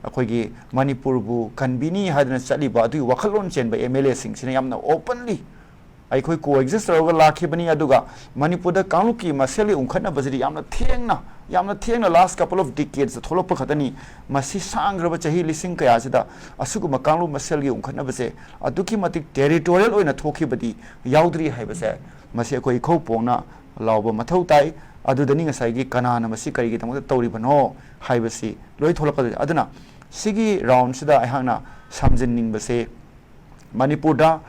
ꯑꯩꯈꯣꯏꯒꯤ ꯃꯅꯤꯄꯨꯔꯕꯨ ꯀꯟꯕꯤꯅꯤ ꯍꯥꯏꯗꯅ ꯆꯠꯂꯤꯕ ꯑꯗꯨꯒꯤ ꯋꯥꯈꯜꯂꯣꯟ ꯆꯦꯟꯕ MLAꯁꯤꯡꯁꯤꯅ ꯌꯥꯝꯅ openly ꯑꯩꯈꯣꯏ coexist ꯇꯧꯔꯒ ꯂꯥꯛꯈꯤꯕꯅꯤ꯫ ꯑꯗꯨꯒ ꯃꯅꯤꯄꯨꯔꯗ ꯀꯥꯡꯂꯨꯞꯀꯤ ꯃꯁꯦꯜꯒꯤ ꯎꯪꯈꯠꯅꯕꯁꯤꯗꯤ ꯌꯥꯝꯅ ꯊꯦꯡꯅ, ꯌꯥꯝꯅ ꯊꯦꯡꯅ last couple of decades ꯊꯣꯛꯂꯛꯄ ꯈꯛꯇꯅꯤ꯫ ꯃꯁꯤ ꯁꯥꯡꯈ꯭ꯔꯕ ꯆꯍꯤ ꯂꯤꯁꯤꯡ ꯀꯌꯥꯁꯤꯗ ꯑꯁꯤꯒꯨꯝꯕ ꯀꯥꯡꯂꯨꯞ ꯃꯁꯦꯜꯒꯤ ꯎꯪꯈꯠꯅꯕꯁꯦ ꯑꯗꯨꯛꯀꯤ ꯃꯇꯤꯛ territorial ꯑꯣꯏꯅ ꯊꯣꯛꯈꯤꯕꯗꯤ ꯌꯥꯎꯗ꯭ꯔꯤ ꯍꯥꯏꯕꯁꯦ ꯃꯁꯤ ꯑꯩꯈꯣꯏ ꯏꯈꯧ ꯄꯣꯡꯅ ꯂꯥꯎꯕ ꯃꯊꯧ ꯇꯥꯏ꯫ ꯑꯗꯨꯗꯅꯤ ꯉꯁꯥꯏꯒꯤ ꯀꯅꯥꯅ ꯃꯁꯤ ꯀꯔꯤꯒꯤꯗꯃꯛꯇ ꯇꯧꯔꯤꯕꯅꯣ ꯍꯥꯏꯕꯁꯤ ꯂꯣꯏ ꯊꯣꯛꯂꯛꯀꯗꯣꯏꯅꯤ꯫ ꯑꯗꯨꯅ ꯁꯤꯒꯤ roundꯁꯤꯗ ꯑꯩꯍꯥꯛꯅ ꯁꯝꯖꯤꯟꯅꯤꯡꯕꯁꯦ, ꯃꯅꯤꯄꯨꯔꯗ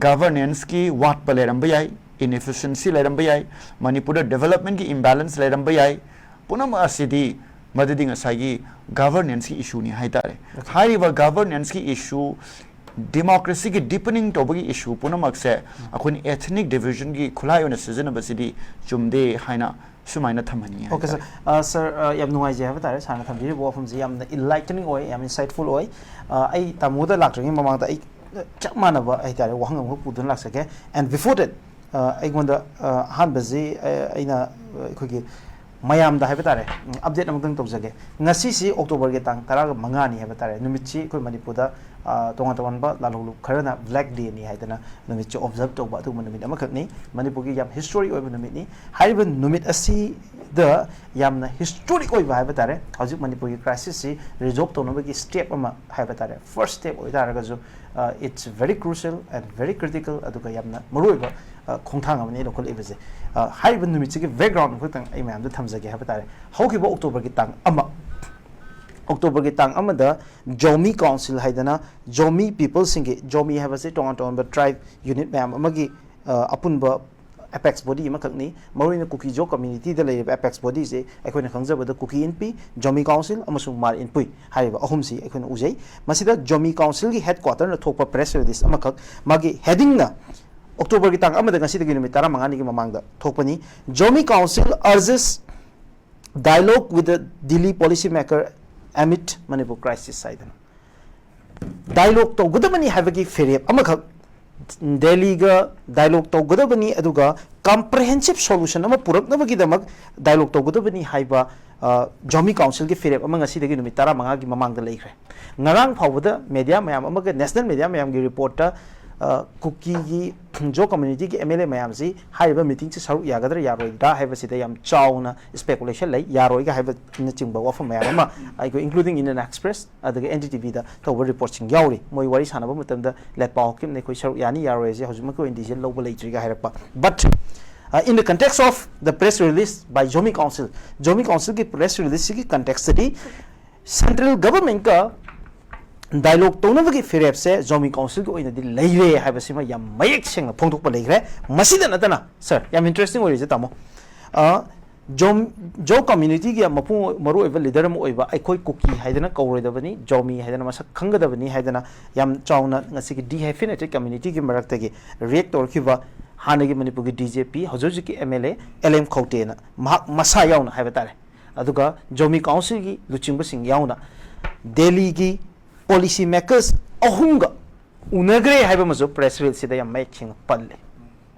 governanceꯀꯤ ꯋꯥꯠꯄ ꯂꯩꯔꯝꯕ ꯌꯥꯏ, inefficiency ꯂꯩꯔꯝꯕ ꯌꯥꯏ, ꯃꯅꯤꯄꯨꯔꯗ developmentꯀꯤ imbalance ꯂꯩꯔꯝꯕ ꯌꯥꯏ꯫ ꯄꯨꯝꯅꯃꯛ ꯑꯁꯤꯗꯤ ꯃꯗꯨꯗꯤ ꯉꯁꯥꯏꯒꯤ governanceꯀꯤ issueꯅꯤ ꯍꯥꯏꯇꯥꯔꯦ꯫ ꯍꯥꯏꯔꯤꯕ governanceꯀꯤ issue, democracyꯒꯤ deepening ꯇꯧꯕꯒꯤ issue ꯄꯨꯝꯅꯃꯛꯁꯦ ꯑꯩꯈꯣꯏꯅ ethnic divisionꯒꯤ ꯈꯨꯠꯂꯥꯏ ꯑꯣꯏꯅ ꯁꯤꯖꯤꯟꯅꯕꯁꯤꯗꯤ ꯆꯨꯝꯗꯦ ꯍꯥꯏꯅ ꯁꯨꯃꯥꯏꯅ ꯊꯝꯍꯟꯅꯤꯡꯉꯤ Okay, ꯍꯥꯏꯇꯥꯔꯦ꯫ Sir. ꯑ, Sir, ꯑ, ꯌꯥꯝ ꯅꯨꯡꯉꯥꯏꯖꯩ ꯍꯥꯏꯕ ꯇꯥꯔꯦ, Sirꯅ ꯊꯝꯕꯤꯔꯤꯕ ꯋꯥꯐꯝꯁꯤ ꯌꯥꯝꯅ enlightening ꯑꯣꯏ, ꯌꯥꯝ insightful ꯑꯣꯏ꯫ ꯑ, ꯑꯩ ꯇꯥꯃꯣꯗ ꯂꯥꯛꯇ꯭ꯔꯤꯉꯩ ꯃꯃꯥꯡꯗ ꯑꯩ ꯆꯞ ꯃꯥꯟꯅꯕ ꯍꯥꯏꯇꯥꯔꯦ ꯋꯥꯍꯪ ꯑꯃꯈꯛ ꯄꯨꯗꯨꯅ ꯂꯥꯛꯆꯒꯦ꯫ And before that, ꯑ, ꯑꯩꯉꯣꯟꯗ, ꯑ, ꯑꯍꯥꯟꯕꯁꯤ, ꯑ, ꯑꯩꯅ, ꯑ, ꯑꯩꯈꯣꯏꯒꯤ ꯃꯌꯥꯝꯗ ꯍꯥꯏꯕ ꯇꯥꯔꯦ, ꯎꯝ, update ꯑꯃꯨꯛꯇꯪ ꯇꯧꯖꯒꯦ꯫ ꯉꯁꯤꯁꯤ October ꯒꯤ ꯇꯥꯡ ꯇꯔꯥꯒ ꯃꯉꯥꯅꯤ ꯍꯥꯏꯕ ꯇꯥꯔꯦ꯫ ꯅꯨꯃꯤꯠꯁꯤ ꯑꯩꯈꯣꯏ ꯃꯅꯤꯄꯨꯔꯗ, ꯑ, ꯇꯣꯉꯥꯟ ꯇꯣꯉꯥꯟꯕ ꯂꯥꯂꯣꯡꯂꯨꯞ ꯈꯔꯅ Black Day ꯅꯤ ꯍꯥꯏꯗꯅ ꯅꯨꯃꯤꯠꯁꯤ observe ꯇꯧꯕ ꯑꯗꯨꯒꯨꯝꯕ ꯅꯨꯃꯤꯠ ꯑꯃꯈꯛꯅꯤ꯫ ꯃꯅꯤꯄꯨꯔꯒꯤ ꯌꯥꯝ historic ꯑꯣꯏꯕ ꯅꯨꯃꯤꯠꯅꯤ꯫ ꯍꯥꯏꯔꯤꯕ ꯅꯨꯃꯤꯠ ꯑꯁꯤꯗ ꯌꯥꯝꯅ historic ꯑꯣꯏꯕ ꯍꯥꯏꯕ ꯇꯥꯔꯦ, ꯍꯧꯖꯤꯛ ꯃꯅꯤꯄꯨꯔꯒꯤ crisis ꯁꯤ resolve ꯇꯧꯅꯕꯒꯤ step ꯑꯃ ꯍꯥꯏꯕ ꯇꯥꯔꯦ, first step ꯑꯣꯏꯇꯥꯔꯒꯁꯨ, ꯑ, it's very crucial and very critical, ꯑꯗꯨꯒ ꯌꯥꯝꯅ ꯃꯔꯨꯑꯣꯏꯕ, ꯑ, ꯈꯣꯡꯊꯥꯡ ꯑꯃꯅꯤ ꯂꯧꯈꯠꯂꯛꯏꯕꯁꯦ꯫ ꯑ, ꯍꯥꯏꯔꯤꯕ ꯅꯨꯃꯤꯠꯁꯤꯒꯤ background ꯑꯃꯈꯛꯇꯪ ꯑꯩ ꯃꯌꯥꯝꯗ ꯊꯝꯖꯒꯦ ꯍꯥꯏꯕ ꯇꯥꯔꯦ꯫ ꯍꯧꯈꯤꯕ October ꯒꯤ ꯇꯥꯡ ꯑꯃ, October ꯒꯤ ꯇꯥꯡ ꯑꯃꯗ Zomi Council ꯍꯥꯏꯗꯅ Zomi people ꯁꯤꯡꯒꯤ, Zomi ꯍꯥꯏꯕꯁꯤ ꯇꯣꯉꯥꯟ ꯇꯣꯉꯥꯟꯕ tribe unit ꯃꯌꯥꯝ ꯑꯃꯒꯤ, ꯑ, ꯑꯄꯨꯟꯕ apex body ꯑꯃꯈꯛꯅꯤ꯫ ꯃꯔꯨꯑꯣꯏꯅ ꯀꯨꯀꯤ ꯖꯣ community ꯗ ꯂꯩꯔꯤꯕ apex body ꯁꯦ ꯑꯩꯈꯣꯏꯅ ꯈꯪꯖꯕꯗ ꯀꯨꯀꯤ ꯏꯟꯄꯤ, ꯖꯣꯃꯤ ꯀꯥꯎꯟꯁꯤꯜ ꯑꯃꯁꯨꯡ ꯃꯥꯔ ꯏꯟꯄꯨꯏ ꯍꯥꯏꯔꯤꯕ ꯑꯍꯨꯝꯁꯤ ꯑꯩꯈꯣꯏꯅ ꯎꯖꯩ꯫ ꯃꯁꯤꯗ ꯖꯣꯃꯤ ꯀꯥꯎꯟꯁꯤꯜꯒꯤ headquarter ꯅ ꯊꯣꯛꯄ press release ꯑꯃꯈꯛ, ꯃꯥꯒꯤ heading ꯅ October ꯒꯤ ꯇꯥꯡ ꯑꯃꯗ, ꯉꯁꯤꯗꯒꯤ ꯅꯨꯃꯤꯠ ꯇꯔꯥꯃꯉꯥꯅꯤꯒꯤ ꯃꯃꯥꯡꯗ ꯊꯣꯛꯄꯅꯤ꯫ Zomi Council urges dialogue with the Delhi policy maker amid Manipur crisis ꯍꯥꯏꯗꯅ꯫ Dialogue ꯇꯧꯒꯗꯕꯅꯤ ꯍꯥꯏꯕꯒꯤ ꯐꯤꯔꯦꯞ ꯑꯃꯈꯛ, ꯗꯦꯜꯂꯤꯒ dialogue ꯇꯧꯒꯗꯕꯅꯤ, ꯑꯗꯨꯒ comprehensive solution ꯑꯃ ꯄꯨꯔꯛꯅꯕꯒꯤꯗꯃꯛ dialogue ꯇꯧꯒꯗꯕꯅꯤ ꯍꯥꯏꯕ, ꯑ, ꯖꯣꯃꯤ ꯀꯥꯎꯟꯁꯤꯜꯒꯤ ꯐꯤꯔꯦꯞ ꯑꯃ ꯉꯁꯤꯗꯒꯤ ꯅꯨꯃꯤꯠ ꯇꯔꯥꯃꯉꯥꯒꯤ ꯃꯃꯥꯡꯗ ꯂꯩꯈ꯭ꯔꯦ꯫ ꯉꯔꯥꯡ ꯐꯥꯎꯕꯗ media ꯃꯌꯥꯝ ꯑꯃꯒ national media ꯃꯌꯥꯝꯒꯤ report ꯇ, ꯑ, ꯀꯨꯀꯤꯒꯤ ꯖꯣ community ꯒꯤ M L A ꯃꯌꯥꯝꯁꯤ ꯍꯥꯏꯔꯤꯕ meeting ꯁꯤ ꯁꯔꯨꯛ ꯌꯥꯒꯗ꯭ꯔꯥ ꯌꯥꯔꯣꯏꯗ꯭ꯔꯥ ꯍꯥꯏꯕꯁꯤꯗ ꯌꯥꯝ ꯆꯥꯎꯅ speculation ꯂꯩ, ꯌꯥꯔꯣꯏꯒ ꯍꯥꯏꯕꯅꯆꯤꯡꯕ ꯋꯥꯐꯝ ꯃꯌꯥꯝ ꯑꯃ ꯑꯩꯈꯣꯏ including Indian Express ꯑꯗꯨꯒ N D T V ꯗ ꯇꯧꯕ report ꯁꯤꯡ ꯌꯥꯎꯔꯤ꯫ ꯃꯣꯏ ꯋꯥꯔꯤ ꯁꯥꯟꯅꯕ ꯃꯇꯝꯗ ꯂꯦꯠꯄꯥꯎ ꯍꯧꯈꯤꯕꯅꯤ, ꯑꯩꯈꯣꯏ ꯁꯔꯨꯛ ꯌꯥꯅꯤ ꯌꯥꯔꯣꯏ ꯍꯥꯏꯁꯦ ꯍꯧꯖꯤꯛꯃꯛꯀꯤ ꯑꯣꯏꯅ decision ꯂꯧꯕ ꯂꯩꯇ꯭ꯔꯤꯒ ꯍꯥꯏꯔꯛꯄ꯫ But, uh, in the context of the press release by Zomi Council, Zomi Council ꯒꯤ press release ꯁꯤꯒꯤ context ꯇꯗꯤ central government ꯀ dialogue ꯇꯧꯅꯕꯒꯤ ꯐꯤꯔꯦꯞꯁꯦ ꯖꯣꯃꯤ ꯀꯥꯎꯟꯁꯤꯜꯒꯤ ꯑꯣꯏꯅꯗꯤ ꯂꯩꯔꯦ ꯍꯥꯏꯕꯁꯤꯃ ꯌꯥꯝ ꯃꯌꯦꯛ ꯁꯦꯡꯅ ꯐꯣꯡꯗꯣꯛꯄ ꯂꯩꯈ꯭ꯔꯦ꯫ ꯃꯁꯤꯗ ꯅꯠꯇꯅ, sir, ꯌꯥꯝ interesting ꯑꯣꯏꯔꯤꯁꯦ, ꯇꯥꯃꯣ, ꯑ, ꯖꯣꯝ-, ꯖꯣ community ꯒꯤ ꯃꯄꯨꯡ, ꯃꯔꯨꯑꯣꯏꯕ leader ꯑꯃ ꯑꯣꯏꯕ ꯑꯩꯈꯣꯏ ꯀꯨꯀꯤ ꯍꯥꯏꯗꯅ ꯀꯧꯔꯣꯏꯗꯕꯅꯤ, ꯖꯣꯃꯤ ꯍꯥꯏꯗꯅ ꯃꯁꯛ ꯈꯪꯒꯗꯕꯅꯤ ꯍꯥꯏꯗꯅ ꯌꯥꯝ ꯆꯥꯎꯅ ꯉꯁꯤꯒꯤ dehyphenated community ꯒꯤ ꯃꯔꯛꯇꯒꯤ react ꯇꯧꯔꯛꯈꯤꯕ ꯍꯥꯟꯅꯒꯤ ꯃꯅꯤꯄꯨꯔꯒꯤ D J P, ꯍꯧꯖꯤꯛ ꯍꯧꯖꯤꯛꯀꯤ M L A L M ꯈꯧꯇꯦꯅ, ꯃꯍꯥꯛ ꯃꯁꯥ ꯌꯥꯎꯅ ꯍꯥꯏꯕ ꯇꯥꯔꯦ, ꯑꯗꯨꯒ ꯖꯣꯃꯤ ꯀꯥꯎꯟꯁꯤꯜꯒꯤ ꯂꯨꯆꯤꯡꯕꯁꯤꯡ ꯌꯥꯎꯅ ꯗꯦꯜꯂꯤꯒꯤ policy makers ꯑꯍꯨꯝꯒ ꯎꯅꯈ꯭ꯔꯦ ꯍꯥꯏꯕ ꯑꯃꯁꯨ press release ꯁꯤꯗ ꯌꯥꯝ ꯃꯌꯦꯛ ꯁꯦꯡꯅ ꯄꯜꯂꯦ꯫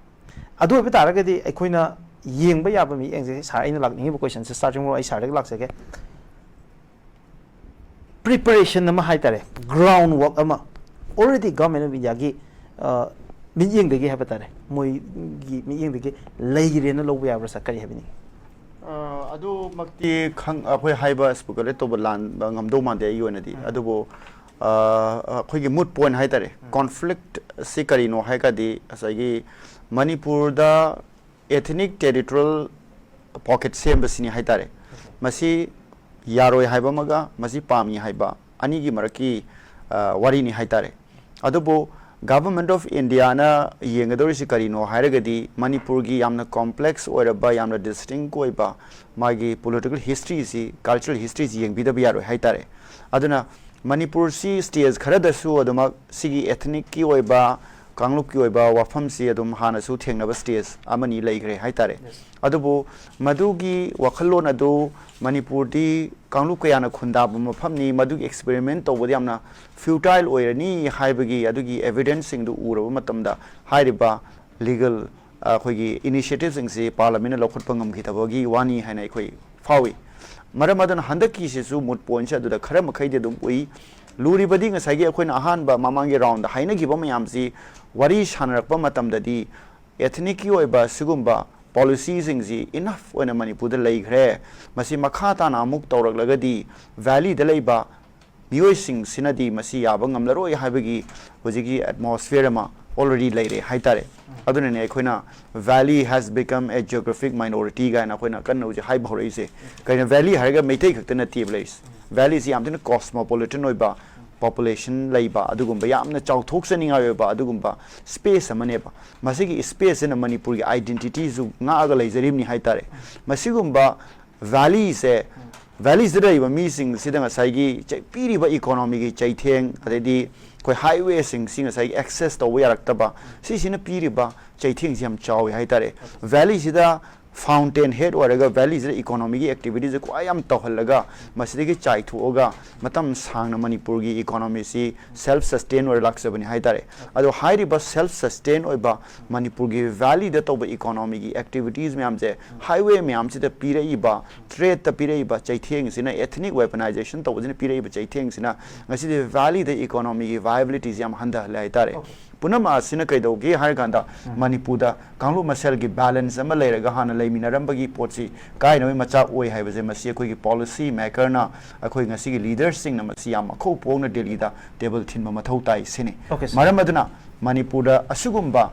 ꯑꯗꯨ ꯑꯣꯏꯕ ꯇꯥꯔꯒꯗꯤ ꯑꯩꯈꯣꯏꯅ ꯌꯦꯡꯕ ꯌꯥꯕ ꯃꯤꯠꯌꯦꯡꯁꯦ, ꯁꯥꯔ, ꯑꯩꯅ ꯂꯥꯛꯅꯤꯡꯉꯤꯕ ꯀꯣꯏꯁꯟꯁꯦ, ꯁ꯭ꯇꯥꯔꯇꯤꯡ ꯑꯣꯏꯅ ꯑꯩ ꯁꯥꯔꯗꯒꯤ ꯂꯥꯛꯆꯒꯦ꯫ ꯄ꯭ꯔꯤꯄꯦꯔꯦꯁꯟ ꯑꯃ ꯍꯥꯏꯇꯥꯔꯦ, ꯒ꯭ꯔꯥꯎꯟ ꯋꯥꯔꯛ ꯑꯃ already ꯒꯚꯔꯟꯃꯦꯟ ꯑꯣꯐ ꯏꯟꯗꯤꯌꯥꯒꯤ ꯃꯤꯠꯌꯦꯡꯗꯒꯤ ꯍꯥꯏꯕ ꯇꯥꯔꯦ, ꯃꯣꯏꯒꯤ ꯃꯤꯠꯌꯦꯡꯗꯒꯤ ꯂꯩꯔꯦꯅ ꯂꯧꯕ ꯌꯥꯕ꯭ꯔꯥ, ꯁꯥꯔ? ꯀꯔꯤ ꯍꯥꯏꯕꯤꯅꯤꯡꯉꯤ? ꯑ, ꯑꯗꯨꯃꯛꯇꯤ ꯈꯪ-, ꯑꯩꯈꯣꯏ ꯍꯥꯏꯕ ꯁ꯭ꯄꯦꯀꯨꯂꯦꯠ ꯇꯧꯕ ꯂꯥꯟꯕ ꯉꯝꯗꯧ ꯃꯥꯟꯗꯦ ꯑꯩꯒꯤ ꯑꯣꯏꯅꯗꯤ꯫ ꯑꯗꯨꯕꯨ, ꯑ, ꯑꯩꯈꯣꯏꯒꯤ ꯃꯨꯠ ꯄꯣꯏꯟ ꯍꯥꯏꯇꯥꯔꯦ, ꯀꯣꯟꯐ꯭ꯂꯤꯛ ꯁꯤ ꯀꯔꯤꯅꯣ ꯍꯥꯏꯔꯒꯗꯤ, ꯉꯁꯥꯏꯒꯤ ꯃꯅꯤꯄꯨꯔꯗ ethnic territorial pocket ꯁꯦꯝꯕꯁꯤꯅꯤ ꯍꯥꯏꯇꯥꯔꯦ꯫ ꯃꯁꯤ ꯌꯥꯔꯣꯏ ꯍꯥꯏꯕ ꯑꯃꯒ ꯃꯁꯤ ꯄꯥꯝꯃꯤ ꯍꯥꯏꯕ ꯑꯅꯤꯒꯤ ꯃꯔꯛꯀꯤ, ꯑ, ꯋꯥꯔꯤꯅꯤ ꯍꯥꯏꯇꯥꯔꯦ꯫ ꯑꯗꯨꯕꯨ ꯒꯚꯔꯟꯃꯦꯟꯠ ꯑꯣꯐ ꯏꯟꯗꯤꯌꯥꯅ ꯌꯦꯡꯒꯗꯧꯔꯤꯁꯤ ꯀꯔꯤꯅꯣ ꯍꯥꯏꯔꯒꯗꯤ, ꯃꯅꯤꯄꯨꯔꯒꯤ ꯌꯥꯝꯅ ꯀꯣꯝꯄ꯭ꯂꯦꯛꯁ ꯑꯣꯏꯔꯕ, ꯌꯥꯝꯅ ꯗꯤꯁꯇꯤꯡꯛ ꯑꯣꯏꯕ ꯃꯥꯒꯤ ꯄꯣꯂꯤꯇꯤꯀꯦꯜ ꯍꯤꯁꯇ꯭ꯔꯤꯁꯤ, ꯀꯜꯆꯔꯦꯜ ꯍꯤꯁꯇ꯭ꯔꯤꯁꯤ ꯌꯦꯡꯕꯤꯗꯕ ꯌꯥꯔꯣꯏ ꯍꯥꯏꯇꯥꯔꯦ꯫ ꯑꯗꯨꯅ ꯃꯅꯤꯄꯨꯔꯁꯤ ꯁ꯭ꯇꯦꯠ ꯈꯔꯗꯁꯨ ꯑꯗꯨꯃꯛ ꯁꯤꯒꯤ ethnic ꯀꯤ ꯑꯣꯏꯕ, ꯀꯥꯡꯂꯨꯞꯀꯤ ꯑꯣꯏꯕ ꯋꯥꯐꯝꯁꯤ ꯑꯗꯨꯝ ꯍꯥꯟꯅꯁꯨ ꯊꯦꯡꯅꯕ ꯁ꯭ꯇꯦꯠ ꯑꯃꯅꯤ ꯂꯩꯈ꯭ꯔꯦ ꯍꯥꯏꯇꯥꯔꯦ꯫ ꯑꯗꯨꯕꯨ ꯃꯗꯨꯒꯤ ꯋꯥꯈꯜꯂꯣꯟ ꯑꯗꯨ ꯃꯅꯤꯄꯨꯔꯗꯤ ꯀꯥꯡꯂꯨꯞ ꯀꯌꯥꯅ ꯈꯨꯟꯗꯥꯕ ꯃꯐꯝꯅꯤ, ꯃꯗꯨꯒꯤ ꯑꯦꯛꯁꯄꯦꯔꯤꯃꯦꯟꯠ ꯇꯧꯕꯗ ꯌꯥꯝꯅ ꯐ꯭ꯌꯨꯇꯥꯏꯜ ꯑꯣꯏꯔꯅꯤ ꯍꯥꯏꯕꯒꯤ ꯑꯗꯨꯒꯤ ꯑꯦꯚꯤꯗꯦꯟꯁꯁꯤꯡꯗꯨ ꯎꯔꯕ ꯃꯇꯝꯗ, ꯍꯥꯏꯔꯤꯕ ꯂꯤꯒꯜ, ꯑ, ꯑꯩꯈꯣꯏꯒꯤ ꯏꯅꯤꯁꯤꯌꯦꯇꯤꯚꯁꯤꯡꯁꯤ ꯄꯥꯔꯂꯤꯌꯥꯃꯦꯟꯠꯅ ꯂꯧꯈꯠꯄ ꯉꯝꯈꯤꯗꯕꯒꯤ ꯋꯥꯅꯤ ꯍꯥꯏꯅ ꯑꯩꯈꯣꯏ ꯐꯥꯎꯏ꯫ ꯃꯔꯝ ꯑꯗꯨꯅ ꯍꯟꯗꯛꯀꯤꯁꯤꯁꯨ ꯃꯨꯠ ꯄꯣꯏꯟꯠꯁꯦ ꯑꯗꯨꯗ ꯈꯔ ꯃꯈꯩꯗꯤ ꯑꯗꯨꯝ ꯎꯏ꯫ ꯂꯨꯔꯤꯕꯗꯤ ꯉꯁꯥꯏꯒꯤ ꯑꯩꯈꯣꯏꯅ ꯑꯍꯥꯟꯕ ꯃꯃꯥꯡꯒꯤ ꯔꯥꯎꯟꯗ ꯍꯥꯏꯅꯈꯤꯕ ꯃꯌꯥꯝꯁꯤ ꯋꯥꯔꯤ ꯁꯥꯟꯅꯔꯛꯄ ꯃꯇꯝꯗꯗꯤ, ethnic ꯀꯤ ꯑꯣꯏꯕ ꯁꯤꯒꯨꯝꯕ ꯄꯣꯂꯤꯁꯤꯁꯤꯡꯁꯤ ꯏꯅꯐ ꯑꯣꯏꯅ ꯃꯅꯤꯄꯨꯔꯗ ꯂꯩꯈ꯭ꯔꯦ, ꯃꯁꯤ ꯃꯈꯥ ꯇꯥꯅ ꯑꯃꯨꯛ ꯇꯧꯔꯛꯂꯒꯗꯤ ꯚꯦꯂꯤꯗ ꯂꯩꯕ ꯃꯤꯑꯣꯏꯁꯤꯡꯁꯤꯅꯗꯤ ꯃꯁꯤ ꯌꯥꯕ ꯉꯝꯂꯔꯣꯏ ꯍꯥꯏꯕꯒꯤ ꯍꯧꯖꯤꯛꯀꯤ ꯑꯦꯠꯃꯣꯁꯐꯤꯌꯔ ꯑꯃ already ꯂꯩꯔꯦ ꯍꯥꯏꯇꯥꯔꯦ꯫ ꯑꯗꯨꯅꯅꯦ ꯑꯩꯈꯣꯏꯅ "Valley has become a geographic minority" ꯀꯥꯏꯅ ꯑꯩꯈꯣꯏꯅ ꯀꯟꯅ ꯍꯧꯖꯤꯛ ꯍꯥꯏꯕ ꯍꯧꯔꯛꯏꯁꯦ꯫ ꯀꯩꯅꯣ, ꯚꯦꯂꯤ ꯍꯥꯏꯔꯒ ꯃꯩꯇꯩ ꯈꯛꯇ ꯅꯠꯇꯦꯕ ꯂꯩꯔꯤꯁꯦ꯫ ꯚꯦꯂꯤꯁꯤ ꯌꯥꯝ ꯊꯤꯅ ꯀꯣꯁꯃꯣꯄꯣꯂꯤꯇꯟ ꯑꯣꯏꯕ, ꯄꯣꯄꯨꯂꯦꯁꯟ ꯂꯩꯕ, ꯑꯗꯨꯒꯨꯝꯕ ꯌꯥꯝꯅ ꯆꯥꯎꯊꯣꯛꯆꯅꯤꯡꯉꯥꯏ ꯑꯣꯏꯕ ꯑꯗꯨꯒꯨꯝꯕ ꯁ꯭ꯄꯦꯁ ꯑꯃꯅꯦꯕ꯫ ꯃꯁꯤꯒꯤ ꯁ꯭ꯄꯦꯁꯁꯤꯅ ꯃꯅꯤꯄꯨꯔꯒꯤ ꯑꯥꯏꯗꯦꯟꯇꯤꯇꯤꯁꯨ ꯉꯥꯛꯑꯒ ꯂꯩꯖꯔꯤꯕꯅꯤ ꯍꯥꯏꯇꯥꯔꯦ꯫ ꯃꯁꯤꯒꯨꯝꯕ ꯚꯦꯂꯤꯁꯦ, ꯚꯦꯂꯤꯁꯤꯗ ꯂꯩꯔꯤꯕ ꯃꯤꯁꯤꯡꯁꯤꯗ ꯉꯁꯥꯏꯒꯤ ꯆꯩ-, ꯄꯤꯔꯤꯕ ꯏꯀꯣꯅꯣꯃꯤꯒꯤ ꯆꯩꯊꯦꯡ, ꯑꯗꯩꯗꯤ ꯑꯩꯈꯣꯏ ꯍꯥꯏꯋꯦꯁꯤꯡꯁꯤ ꯉꯁꯥꯏꯒꯤ ꯑꯦꯛꯁꯦꯁ ꯇꯧꯕ ꯌꯥꯔꯛꯇꯕ, ꯁꯤꯁꯤꯅ ꯄꯤꯔꯤꯕ ꯆꯩꯊꯦꯡꯁꯤ ꯌꯥꯝ ꯆꯥꯎꯋꯤ ꯍꯥꯏꯇꯥꯔꯦ꯫ ꯚꯦꯂꯤꯁꯤꯗ fountain head ꯑꯣꯏꯔꯒ valley ꯁꯤꯗ economy ꯒꯤ activity ꯁꯦ ꯈ꯭ꯋꯥꯏ ꯌꯥꯝ ꯇꯧꯍꯜꯂꯒ ꯃꯁꯤꯗꯒꯤ ꯆꯥꯏꯊꯣꯛꯑꯒ ꯃꯇꯝ ꯁꯥꯡꯅ ꯃꯅꯤꯄꯨꯔꯒꯤ economy ꯁꯤ self sustain ꯑꯣꯏꯔ ꯂꯥꯛꯆꯕꯅꯤ ꯍꯥꯏꯇꯥꯔꯦ꯫ ꯑꯗꯣ ꯍꯥꯏꯔꯤꯕ self sustain ꯑꯣꯏꯕ ꯃꯅꯤꯄꯨꯔꯒꯤ valley ꯗ ꯇꯧꯕ economy ꯒꯤ activities ꯃꯌꯥꯝꯁꯦ highway ꯃꯌꯥꯝꯁꯤꯗ ꯄꯤꯔꯛꯏꯕ trade ꯇ ꯄꯤꯔꯛꯏꯕ ꯆꯩꯊꯦꯡꯁꯤꯅ, ethnic weaponization ꯇꯧꯕꯁꯤꯅ ꯄꯤꯔꯛꯏꯕ ꯆꯩꯊꯦꯡꯁꯤꯅ ꯉꯁꯤꯗꯤ valley ꯗ economy ꯒꯤ viability ꯁꯤ ꯌꯥꯝ ꯍꯟꯊꯍꯜꯂꯦ ꯍꯥꯏꯇꯥꯔꯦ꯫ ꯄꯨꯝꯅꯃꯛ ꯑꯁꯤꯅ ꯀꯩꯗꯧꯒꯦ ꯍꯥꯏꯔ ꯀꯥꯟꯗ ꯃꯅꯤꯄꯨꯔꯗ ꯀꯥꯡꯂꯨꯞ ꯃꯁꯦꯜꯒꯤ balance ꯑꯃ ꯂꯩꯔꯒ ꯍꯥꯟꯅ ꯂꯩꯃꯤꯟꯅꯔꯝꯕꯒꯤ ꯄꯣꯠꯁꯤ ꯀꯥꯏꯅꯕꯒꯤ ꯃꯆꯥꯛ ꯑꯣꯏ ꯍꯥꯏꯕꯁꯦ ꯃꯁꯤ ꯑꯩꯈꯣꯏꯒꯤ policy maker ꯅ, ꯑꯩꯈꯣꯏ ꯉꯁꯤꯒꯤ leaders ꯁꯤꯡꯅ ꯃꯁꯤ ꯌꯥꯝ ꯃꯈꯧ ꯄꯣꯛꯅ ꯗꯦꯜꯂꯤꯗ table ꯊꯤꯟꯕ ꯃꯊꯧ ꯇꯥꯏ ꯁꯤꯅꯤ꯫ Okay, sir. ꯃꯔꯝ ꯑꯗꯨꯅ ꯃꯅꯤꯄꯨꯔꯗ ꯑꯁꯤꯒꯨꯝꯕ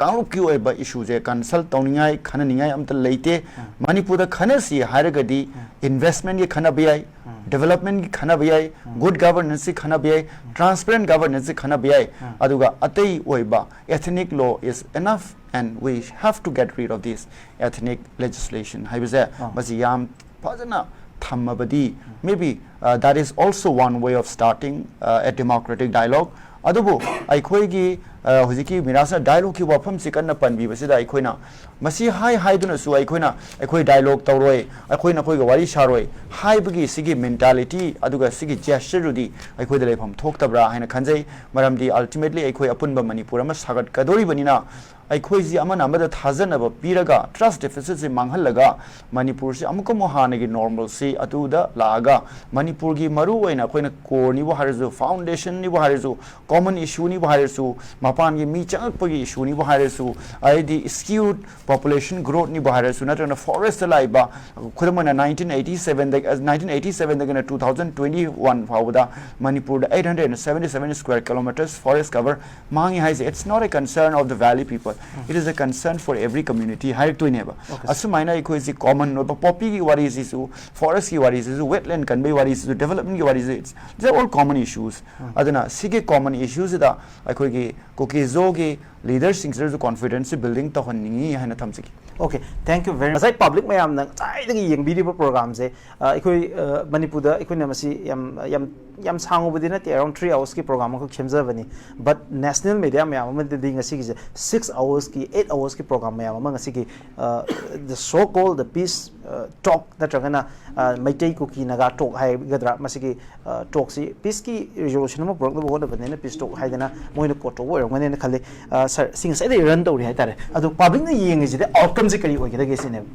ꯀꯥꯡꯂꯨꯞꯀꯤ ꯑꯣꯏꯕ issue ꯁꯦ consult ꯇꯧꯅꯤꯡꯉꯥꯏ, ꯈꯟꯅꯅꯤꯡꯉꯥꯏ ꯑꯝꯇ ꯂꯩꯇꯦ꯫ ꯃꯅꯤꯄꯨꯔꯗ ꯈꯟꯅꯁꯤ ꯍꯥꯏꯔꯒꯗꯤ investment ꯀꯤ ꯈꯟꯅꯕ ꯌꯥꯏ, development ꯀꯤ ꯈꯟꯅꯕ ꯌꯥꯏ, good governance ꯀꯤ ꯈꯟꯅꯕ ꯌꯥꯏ, transparent governance ꯀꯤ ꯈꯟꯅꯕ ꯌꯥꯏ꯫ ꯑꯗꯨꯒ ꯑꯇꯩ ꯑꯣꯏꯕ, ethnic law is enough and we have to get rid of this ethnic legislation ꯍꯥꯏꯕꯁꯦ ꯃꯁꯤ ꯌꯥꯝ ꯐꯖꯅ ꯊꯝꯃꯕꯗꯤ, maybe, uh, that is also one way of starting, uh, a democratic dialogue. ꯑꯗꯨꯕꯨ ꯑꯩꯈꯣꯏꯒꯤ, ꯑ, ꯍꯧꯖꯤꯛꯀꯤ ꯃꯤꯔꯥꯁꯅ dialogue ꯀꯤ ꯋꯥꯐꯝꯁꯤ ꯀꯟꯅ ꯄꯟꯕꯤꯕꯁꯤꯗ ꯑꯩꯈꯣꯏꯅ ꯃꯁꯤ ꯍꯥꯏ ꯍꯥꯏꯗꯨꯅꯁꯨ ꯑꯩꯈꯣꯏꯅ, "ꯑꯩꯈꯣꯏ dialogue ꯇꯧꯔꯣꯏ, ꯑꯩꯈꯣꯏ ꯅꯈꯣꯏꯒ ꯋꯥꯔꯤ ꯁꯥꯔꯣꯏ" ꯍꯥꯏꯕꯒꯤ ꯁꯤꯒꯤ mentality ꯑꯗꯨꯒ ꯁꯤꯒꯤ gesture ꯗꯨꯗꯤ ꯑꯩꯈꯣꯏꯗ ꯂꯩꯐꯝ ꯊꯣꯛꯇꯕ꯭ꯔꯥ ꯍꯥꯏꯅ ꯈꯟꯖꯩ꯫ ꯃꯔꯝꯗꯤ ultimately ꯑꯩꯈꯣꯏ ꯑꯄꯨꯟꯕ ꯃꯅꯤꯄꯨꯔ ꯑꯃ ꯁꯥꯒꯠꯀꯗꯧꯔꯤꯕꯅꯤꯅ, ꯑꯩꯈꯣꯏꯁꯤ ꯑꯃꯅ ꯑꯃꯗ ꯊꯥꯖꯅꯕ ꯄꯤꯔꯒ trust deficit ꯁꯤ ꯃꯥꯡꯍꯜꯂꯒ ꯃꯅꯤꯄꯨꯔꯁꯤ ꯑꯃꯨꯛꯀ ꯑꯃꯨꯛ ꯍꯥꯟꯅꯒꯤ normal ꯁꯤ ꯑꯗꯨꯗ ꯂꯥꯛꯑꯒ ꯃꯅꯤꯄꯨꯔꯒꯤ ꯃꯔꯨ ꯑꯣꯏꯅ ꯑꯩꯈꯣꯏꯅ core ꯅꯤꯕꯨ ꯍꯥꯏꯔꯁꯨ, foundation ꯅꯤꯕꯨ ꯍꯥꯏꯔꯁꯨ, common issue ꯅꯤꯕꯨ ꯍꯥꯏꯔꯁꯨ, ꯃꯄꯥꯟꯒꯤ ꯃꯤ ꯆꯪꯉꯛꯄꯒꯤ issue ꯅꯤꯕꯨ ꯍꯥꯏꯔꯁꯨ, ꯑꯗꯩꯗꯤ skewed population growth ꯅꯤꯕꯨ ꯍꯥꯏꯔꯁꯨ, ꯅꯠꯇ꯭ꯔꯒꯅ forest ꯇ ꯂꯥꯛꯏꯕ, ꯈꯨꯗꯝ ꯑꯣꯏꯅ nineteen eighty seven ꯗ, nineteen eighty seven ꯗꯒꯤꯅ two thousand twenty one ꯐꯥꯎꯕꯗ ꯃꯅꯤꯄꯨꯔꯗ eight hundred seventy seven square kilometers forest cover ꯃꯥꯡꯉꯤ ꯍꯥꯏꯁꯦ, it's not a concern of the valley people, it is a concern for every community ꯍꯥꯏꯔꯛꯇꯣꯏꯅꯦꯕ꯫ ꯑꯁꯨꯃꯥꯏꯅ ꯑꯩꯈꯣꯏꯁꯤ common ꯑꯣꯏꯕ poppy ꯒꯤ ꯋꯥꯔꯤꯁꯤꯁꯨ, forest ꯀꯤ ꯋꯥꯔꯤꯁꯤꯁꯨ, wetland ꯀꯟꯕꯒꯤ ꯋꯥꯔꯤꯁꯤꯁꯨ, development ꯒꯤ ꯋꯥꯔꯤꯁꯤꯁꯨ, it's, these are all common issues. ꯑꯗꯨꯅ ꯁꯤꯒꯤ common issue ꯁꯤꯗ ꯑꯩꯈꯣꯏꯒꯤ ꯀꯨꯀꯤ-ꯖꯣꯒꯤ leader ꯁꯤꯡꯁꯤꯗꯁꯨ confidence ꯁꯤ building ꯇꯧꯍꯟꯅꯤꯡꯉꯤ ꯍꯥꯏꯅ ꯊꯝꯖꯒꯦ꯫ Okay, thank you very much. ꯉꯁꯥꯏ ꯄꯕ꯭ꯂꯤꯛ ꯃꯌꯥꯝꯅ ꯉꯁꯥꯏꯗꯒꯤ ꯌꯦꯡꯕꯤꯔꯤꯕ ꯄ꯭ꯔꯣꯒ꯭ꯔꯥꯝꯁꯦ, ꯑ, ꯑꯩꯈꯣꯏ, ꯑ, ꯃꯅꯤꯄꯨꯔꯗ ꯑꯩꯈꯣꯏꯅ ꯃꯁꯤ ꯌꯥꯝ, ꯌꯥꯝ, ꯌꯥꯝ ꯁꯥꯡꯉꯨꯕꯗꯤ ꯅꯠꯇꯦ, ꯑꯦꯔꯥꯎꯟ ꯊ꯭ꯔꯤ ꯑꯋꯥꯔꯁꯀꯤ ꯄ꯭ꯔꯣꯒ꯭ꯔꯥꯝ ꯑꯃꯈꯛ ꯁꯦꯝꯖꯕꯅꯤ꯫ ꯕꯠ ꯅꯦꯁꯅꯦꯜ ꯃꯦꯗꯤꯌꯥ ꯃꯌꯥꯝ ꯑꯃꯗꯗꯤ ꯉꯁꯤꯒꯤꯁꯦ ꯁꯤꯛꯁ ꯑꯋꯥꯔꯁꯀꯤ, ꯑꯩꯠ ꯑꯋꯥꯔꯁꯀꯤ ꯄ꯭ꯔꯣꯒ꯭ꯔꯥꯝ ꯃꯌꯥꯝ ꯑꯃ ꯉꯁꯤꯒꯤ, ꯑ, the so called the peace, ꯑ, talk ꯅꯠꯇ꯭ꯔꯒꯅ, ꯑ, ꯃꯩꯇꯩ ꯀꯨꯀꯤ ꯅꯥꯒꯥ ꯇꯣꯛ ꯍꯥꯏꯒꯗ꯭ꯔꯥ, ꯃꯁꯤꯒꯤ, ꯑ, ꯇꯣꯛꯁꯤ ꯄꯤꯁꯀꯤ ꯔꯤꯖꯣꯂꯨꯁꯟ ꯑꯃ ꯄꯨꯔꯛꯅꯕ ꯍꯣꯠꯅꯕꯅꯤꯅ ꯄꯤꯁ ꯇꯣꯛ ꯍꯥꯏꯗꯅ ꯃꯣꯏꯅ ꯀꯣꯠ ꯇꯧꯕ ꯑꯣꯏꯔꯝꯒꯅꯤꯅ ꯈꯜꯂꯤ꯫ ꯑ, ꯁꯥꯔ, ꯁꯤ ꯉꯁꯥꯏꯗꯒꯤ ꯔꯟ ꯇꯧꯔꯤ ꯍꯥꯏꯇꯥꯔꯦ꯫ ꯑꯗꯣ ꯄꯕ꯭ꯂꯤꯛꯅ ꯌꯦꯡꯉꯤꯁꯤꯗꯤ ꯑꯥꯎꯠꯀꯝꯁꯦ ꯀꯔꯤ ꯑꯣꯏꯒꯗꯒꯦ ꯁꯤꯅꯦꯕ꯫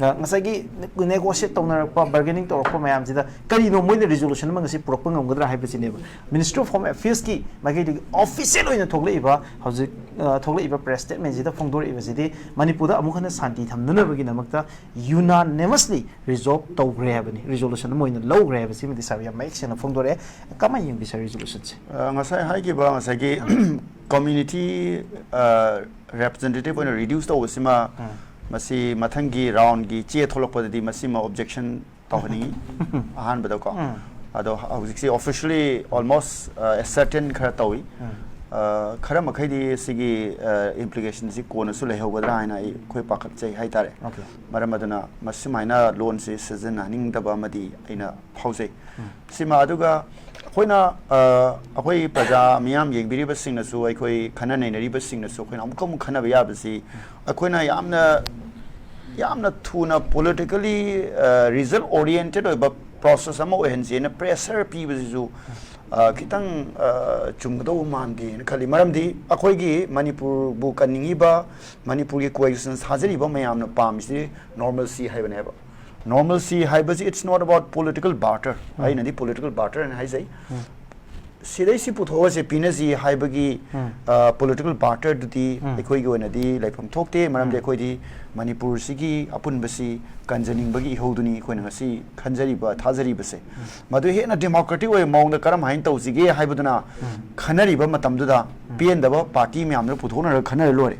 ꯑ, ꯉꯁꯥꯏꯒꯤ ꯅꯦꯒꯣꯁꯤꯌꯦꯠ ꯇꯧꯅꯔꯛꯄ, ꯕꯥꯔꯒꯦꯅꯤꯡ ꯇꯧꯔꯛꯄ ꯃꯌꯥꯝꯁꯤꯗ ꯀꯔꯤꯅꯣ ꯃꯣꯏꯅ ꯔꯤꯖꯣꯂꯨꯁꯟ ꯑꯃ ꯉꯁꯤ ꯄꯨꯔꯛꯄ ꯉꯝꯒꯗ꯭ꯔꯥ ꯍꯥꯏꯕꯁꯤꯅꯦꯕ꯫ ꯃꯤꯅꯤꯁꯇ꯭ꯔꯤ ꯑꯣꯐ ꯍꯣꯝ ꯑꯦꯐꯤꯌꯔꯁꯀꯤ ꯃꯥꯏꯀꯩꯗꯒꯤ ꯑꯣꯐꯤꯁꯤꯌꯦꯜ ꯑꯣꯏꯅ ꯊꯣꯛꯂꯛꯏꯕ, ꯍꯧꯖꯤꯛ, ꯑ, ꯊꯣꯛꯂꯛꯏꯕ ꯄ꯭ꯔꯦꯁ ꯁ꯭ꯇꯦꯠꯃꯦꯟꯁꯤꯗ ꯐꯣꯡꯗꯣꯔꯛꯏꯕꯁꯤꯗꯤ ꯃꯅꯤꯄꯨꯔꯗ ꯑꯃꯨꯛ ꯍꯟꯅ ꯁꯥꯟꯇꯤ ꯊꯝꯅꯅꯕꯒꯤꯗꯃꯛꯇ ꯌꯨꯅꯥꯅꯤꯃꯁꯂꯤ ꯔꯤꯖꯣꯜꯕ ꯇꯧꯈ꯭ꯔꯦ ꯍꯥꯏꯕꯅꯤ, ꯔꯤꯖꯣꯂꯨꯁꯟ ꯑꯃ ꯑꯣꯏꯅ ꯂꯧꯈ꯭ꯔꯦ ꯍꯥꯏꯕꯁꯤꯃꯗꯤ ꯁꯥꯔ ꯌꯥꯝ ꯃꯌꯦꯛ ꯁꯦꯡꯅ ꯐꯣꯡꯗꯣꯔꯛꯑꯦ꯫ ꯀꯃꯥꯏꯅ ꯌꯦꯡꯕꯤ ꯁꯥꯔ ꯔꯤꯖꯣꯂꯨꯁꯟꯁꯦ? ꯑ, ꯉꯁꯥꯏ ꯍꯥꯏꯈꯤꯕ ꯉꯁꯥꯏꯒꯤ ꯀꯝꯃ꯭ꯌꯨꯅꯤꯇꯤ, ꯑ, ꯔꯦꯄ꯭ꯔꯖꯦꯟꯇꯦꯇꯤꯚ ꯑꯣꯏꯅ ꯔꯤꯗ꯭ꯌꯨꯁ ꯇꯧꯕꯁꯤꯃ ꯎꯝ꯫ ꯃꯁꯤ ꯃꯊꯪꯒꯤ ꯔꯥꯎꯟꯒꯤ ꯆꯦ ꯊꯣꯛꯂꯛꯄꯗꯗꯤ ꯃꯁꯤꯃ ꯑꯣꯕꯖꯦꯛꯁꯟ ꯇꯧꯍꯟꯅꯤꯡꯉꯤ꯫ ꯑꯍꯥꯟꯕꯗꯀꯣ꯫ ꯎꯝ꯫ ꯑꯗꯣ ꯍꯧꯖꯤꯛꯁꯤ ꯑꯣꯐꯤꯁꯤꯌꯦꯜꯂꯤ ꯑꯣꯜꯃꯣꯁ, ꯑ, ꯑꯦꯁꯔꯇꯦꯟ ꯈꯔ ꯇꯧꯏ꯫ ꯎꯝ꯫ ꯑ, ꯈꯔ ꯃꯈꯩꯗꯤ ꯁꯤꯒꯤ, ꯑ, ꯏꯝꯄ꯭ꯂꯤꯀꯦꯁꯟꯁꯤ ꯀꯣꯟꯅꯁꯨ ꯂꯩꯍꯧꯒꯗ꯭ꯔꯥ ꯍꯥꯏꯅ ꯑꯩ, ꯑꯩꯈꯣꯏ ꯄꯥꯈꯠꯆꯩ ꯍꯥꯏꯇꯥꯔꯦ꯫ ꯑꯣꯀꯦ꯫ ꯃꯔꯝ ꯑꯗꯨꯅ ꯃꯁꯨꯃꯥꯏꯅ ꯂꯣꯟꯁꯤ ꯁꯤꯖꯤꯟꯅꯍꯟꯅꯤꯡꯗꯕ ꯑꯃꯗꯤ ꯑꯩꯅ ꯐꯥꯎꯖꯩ꯫ ꯎꯝ꯫ ꯁꯤꯃ ꯑꯗꯨꯒ ꯑꯩꯈꯣꯏꯅ, ꯑ, ꯑꯩꯈꯣꯏ ꯄ꯭ꯔꯖꯥ ꯃꯤꯌꯥꯝ ꯌꯦꯡꯕꯤꯔꯤꯕꯁꯤꯡꯅꯁꯨ, ꯑꯩꯈꯣꯏ ꯈꯟꯅ ꯅꯩꯅꯔꯤꯕꯁꯤꯡꯅꯁꯨ ꯑꯩꯈꯣꯏꯅ ꯑꯃꯨꯛꯀ ꯑꯃꯨꯛ ꯈꯟꯅꯕ ꯌꯥꯕꯁꯤ, ꯑꯩꯈꯣꯏꯅ ꯌꯥꯝꯅ, ꯌꯥꯝꯅ ꯊꯨꯅ ꯄꯣꯂꯤꯇꯤꯀꯦꯜꯂꯤ, ꯑ, ꯔꯤꯖꯜꯠ ꯑꯣꯔꯤꯌꯦꯟꯇꯦꯠ ꯑꯣꯏꯕ ꯄ꯭ꯔꯣꯁꯦꯁ ꯑꯃ ꯑꯣꯏꯍꯟꯁꯦꯅ ꯄ꯭ꯔꯦꯁꯔ ꯄꯤꯕꯁꯤꯁꯨ, ꯑ, ꯈꯤꯇꯪ, ꯑ, ꯆꯨꯝꯒꯗꯧꯕ ꯃꯥꯟꯗꯦꯅ ꯈꯜꯂꯤ꯫ ꯃꯔꯝꯗꯤ ꯑꯩꯈꯣꯏꯒꯤ ꯃꯅꯤꯄꯨꯔꯕꯨ ꯀꯟꯅꯤꯡꯉꯤꯕ, ꯃꯅꯤꯄꯨꯔꯒꯤ ꯀꯣꯑꯦꯂꯤꯁꯟ ꯁꯥꯖꯔꯤꯕ ꯃꯌꯥꯝꯅ ꯄꯥꯝꯃꯤꯁꯤ ꯅꯣꯔꯃꯦꯜꯁꯤ ꯍꯥꯏꯕꯅꯦꯕ꯫ ꯅꯣꯔꯃꯦꯜꯁꯤ ꯍꯥꯏꯕꯁꯤ, it's not about political barter꯫ ꯎꯝ꯫ ꯑꯩꯅꯗꯤ ꯄꯣꯂꯤꯇꯤꯀꯦꯜ ꯕꯥꯔꯇꯔ ꯍꯥꯏꯅ ꯍꯥꯏꯖꯩ꯫ ꯎꯝ꯫ ꯁꯤꯗꯩꯁꯤ ꯄꯨꯊꯣꯛꯑꯁꯦ ꯄꯤꯅꯁꯤ ꯍꯥꯏꯕꯒꯤ, ꯎꯝ꯫ ꯑ, ꯄꯣꯂꯤꯇꯤꯀꯦꯜ ꯕꯥꯔꯇꯔꯗꯨꯗꯤ ꯎꯝ꯫ ꯑꯩꯈꯣꯏꯒꯤ ꯑꯣꯏꯅꯗꯤ ꯂꯩꯐꯝ ꯊꯣꯛꯇꯦ꯫ ꯃꯔꯝꯗꯤ ꯎꯝ꯫ ꯑꯩꯈꯣꯏꯗꯤ ꯃꯅꯤꯄꯨꯔꯁꯤꯒꯤ ꯑꯄꯨꯟꯕꯁꯤ ꯀꯟꯖꯅꯤꯡꯕꯒꯤ ꯏꯍꯧꯗꯨꯅꯤ ꯑꯩꯈꯣꯏꯅ ꯉꯁꯤ ꯈꯟꯖꯔꯤꯕ, ꯊꯥꯖꯔꯤꯕꯁꯦ꯫ ꯎꯝ꯫ ꯃꯗꯨ ꯍꯦꯟꯅ ꯗꯦꯃꯣꯀ꯭ꯔꯦꯇꯤꯛ ꯑꯣꯏꯕ ꯃꯑꯣꯡꯗ ꯀꯔꯝ ꯍꯥꯏꯅ ꯇꯧꯁꯤꯒꯦ ꯍꯥꯏꯕꯗꯨꯅ ꯎꯝ꯫ ꯈꯟꯅꯔꯤꯕ ꯃꯇꯝꯗꯨꯗ, ꯄꯦꯟꯗꯕ ꯄꯥꯔꯇꯤ ꯃꯌꯥꯝꯗꯨꯅ ꯄꯨꯊꯣꯛꯅꯔꯒ ꯈꯟꯅꯔ ꯂꯣꯏꯔꯦ꯫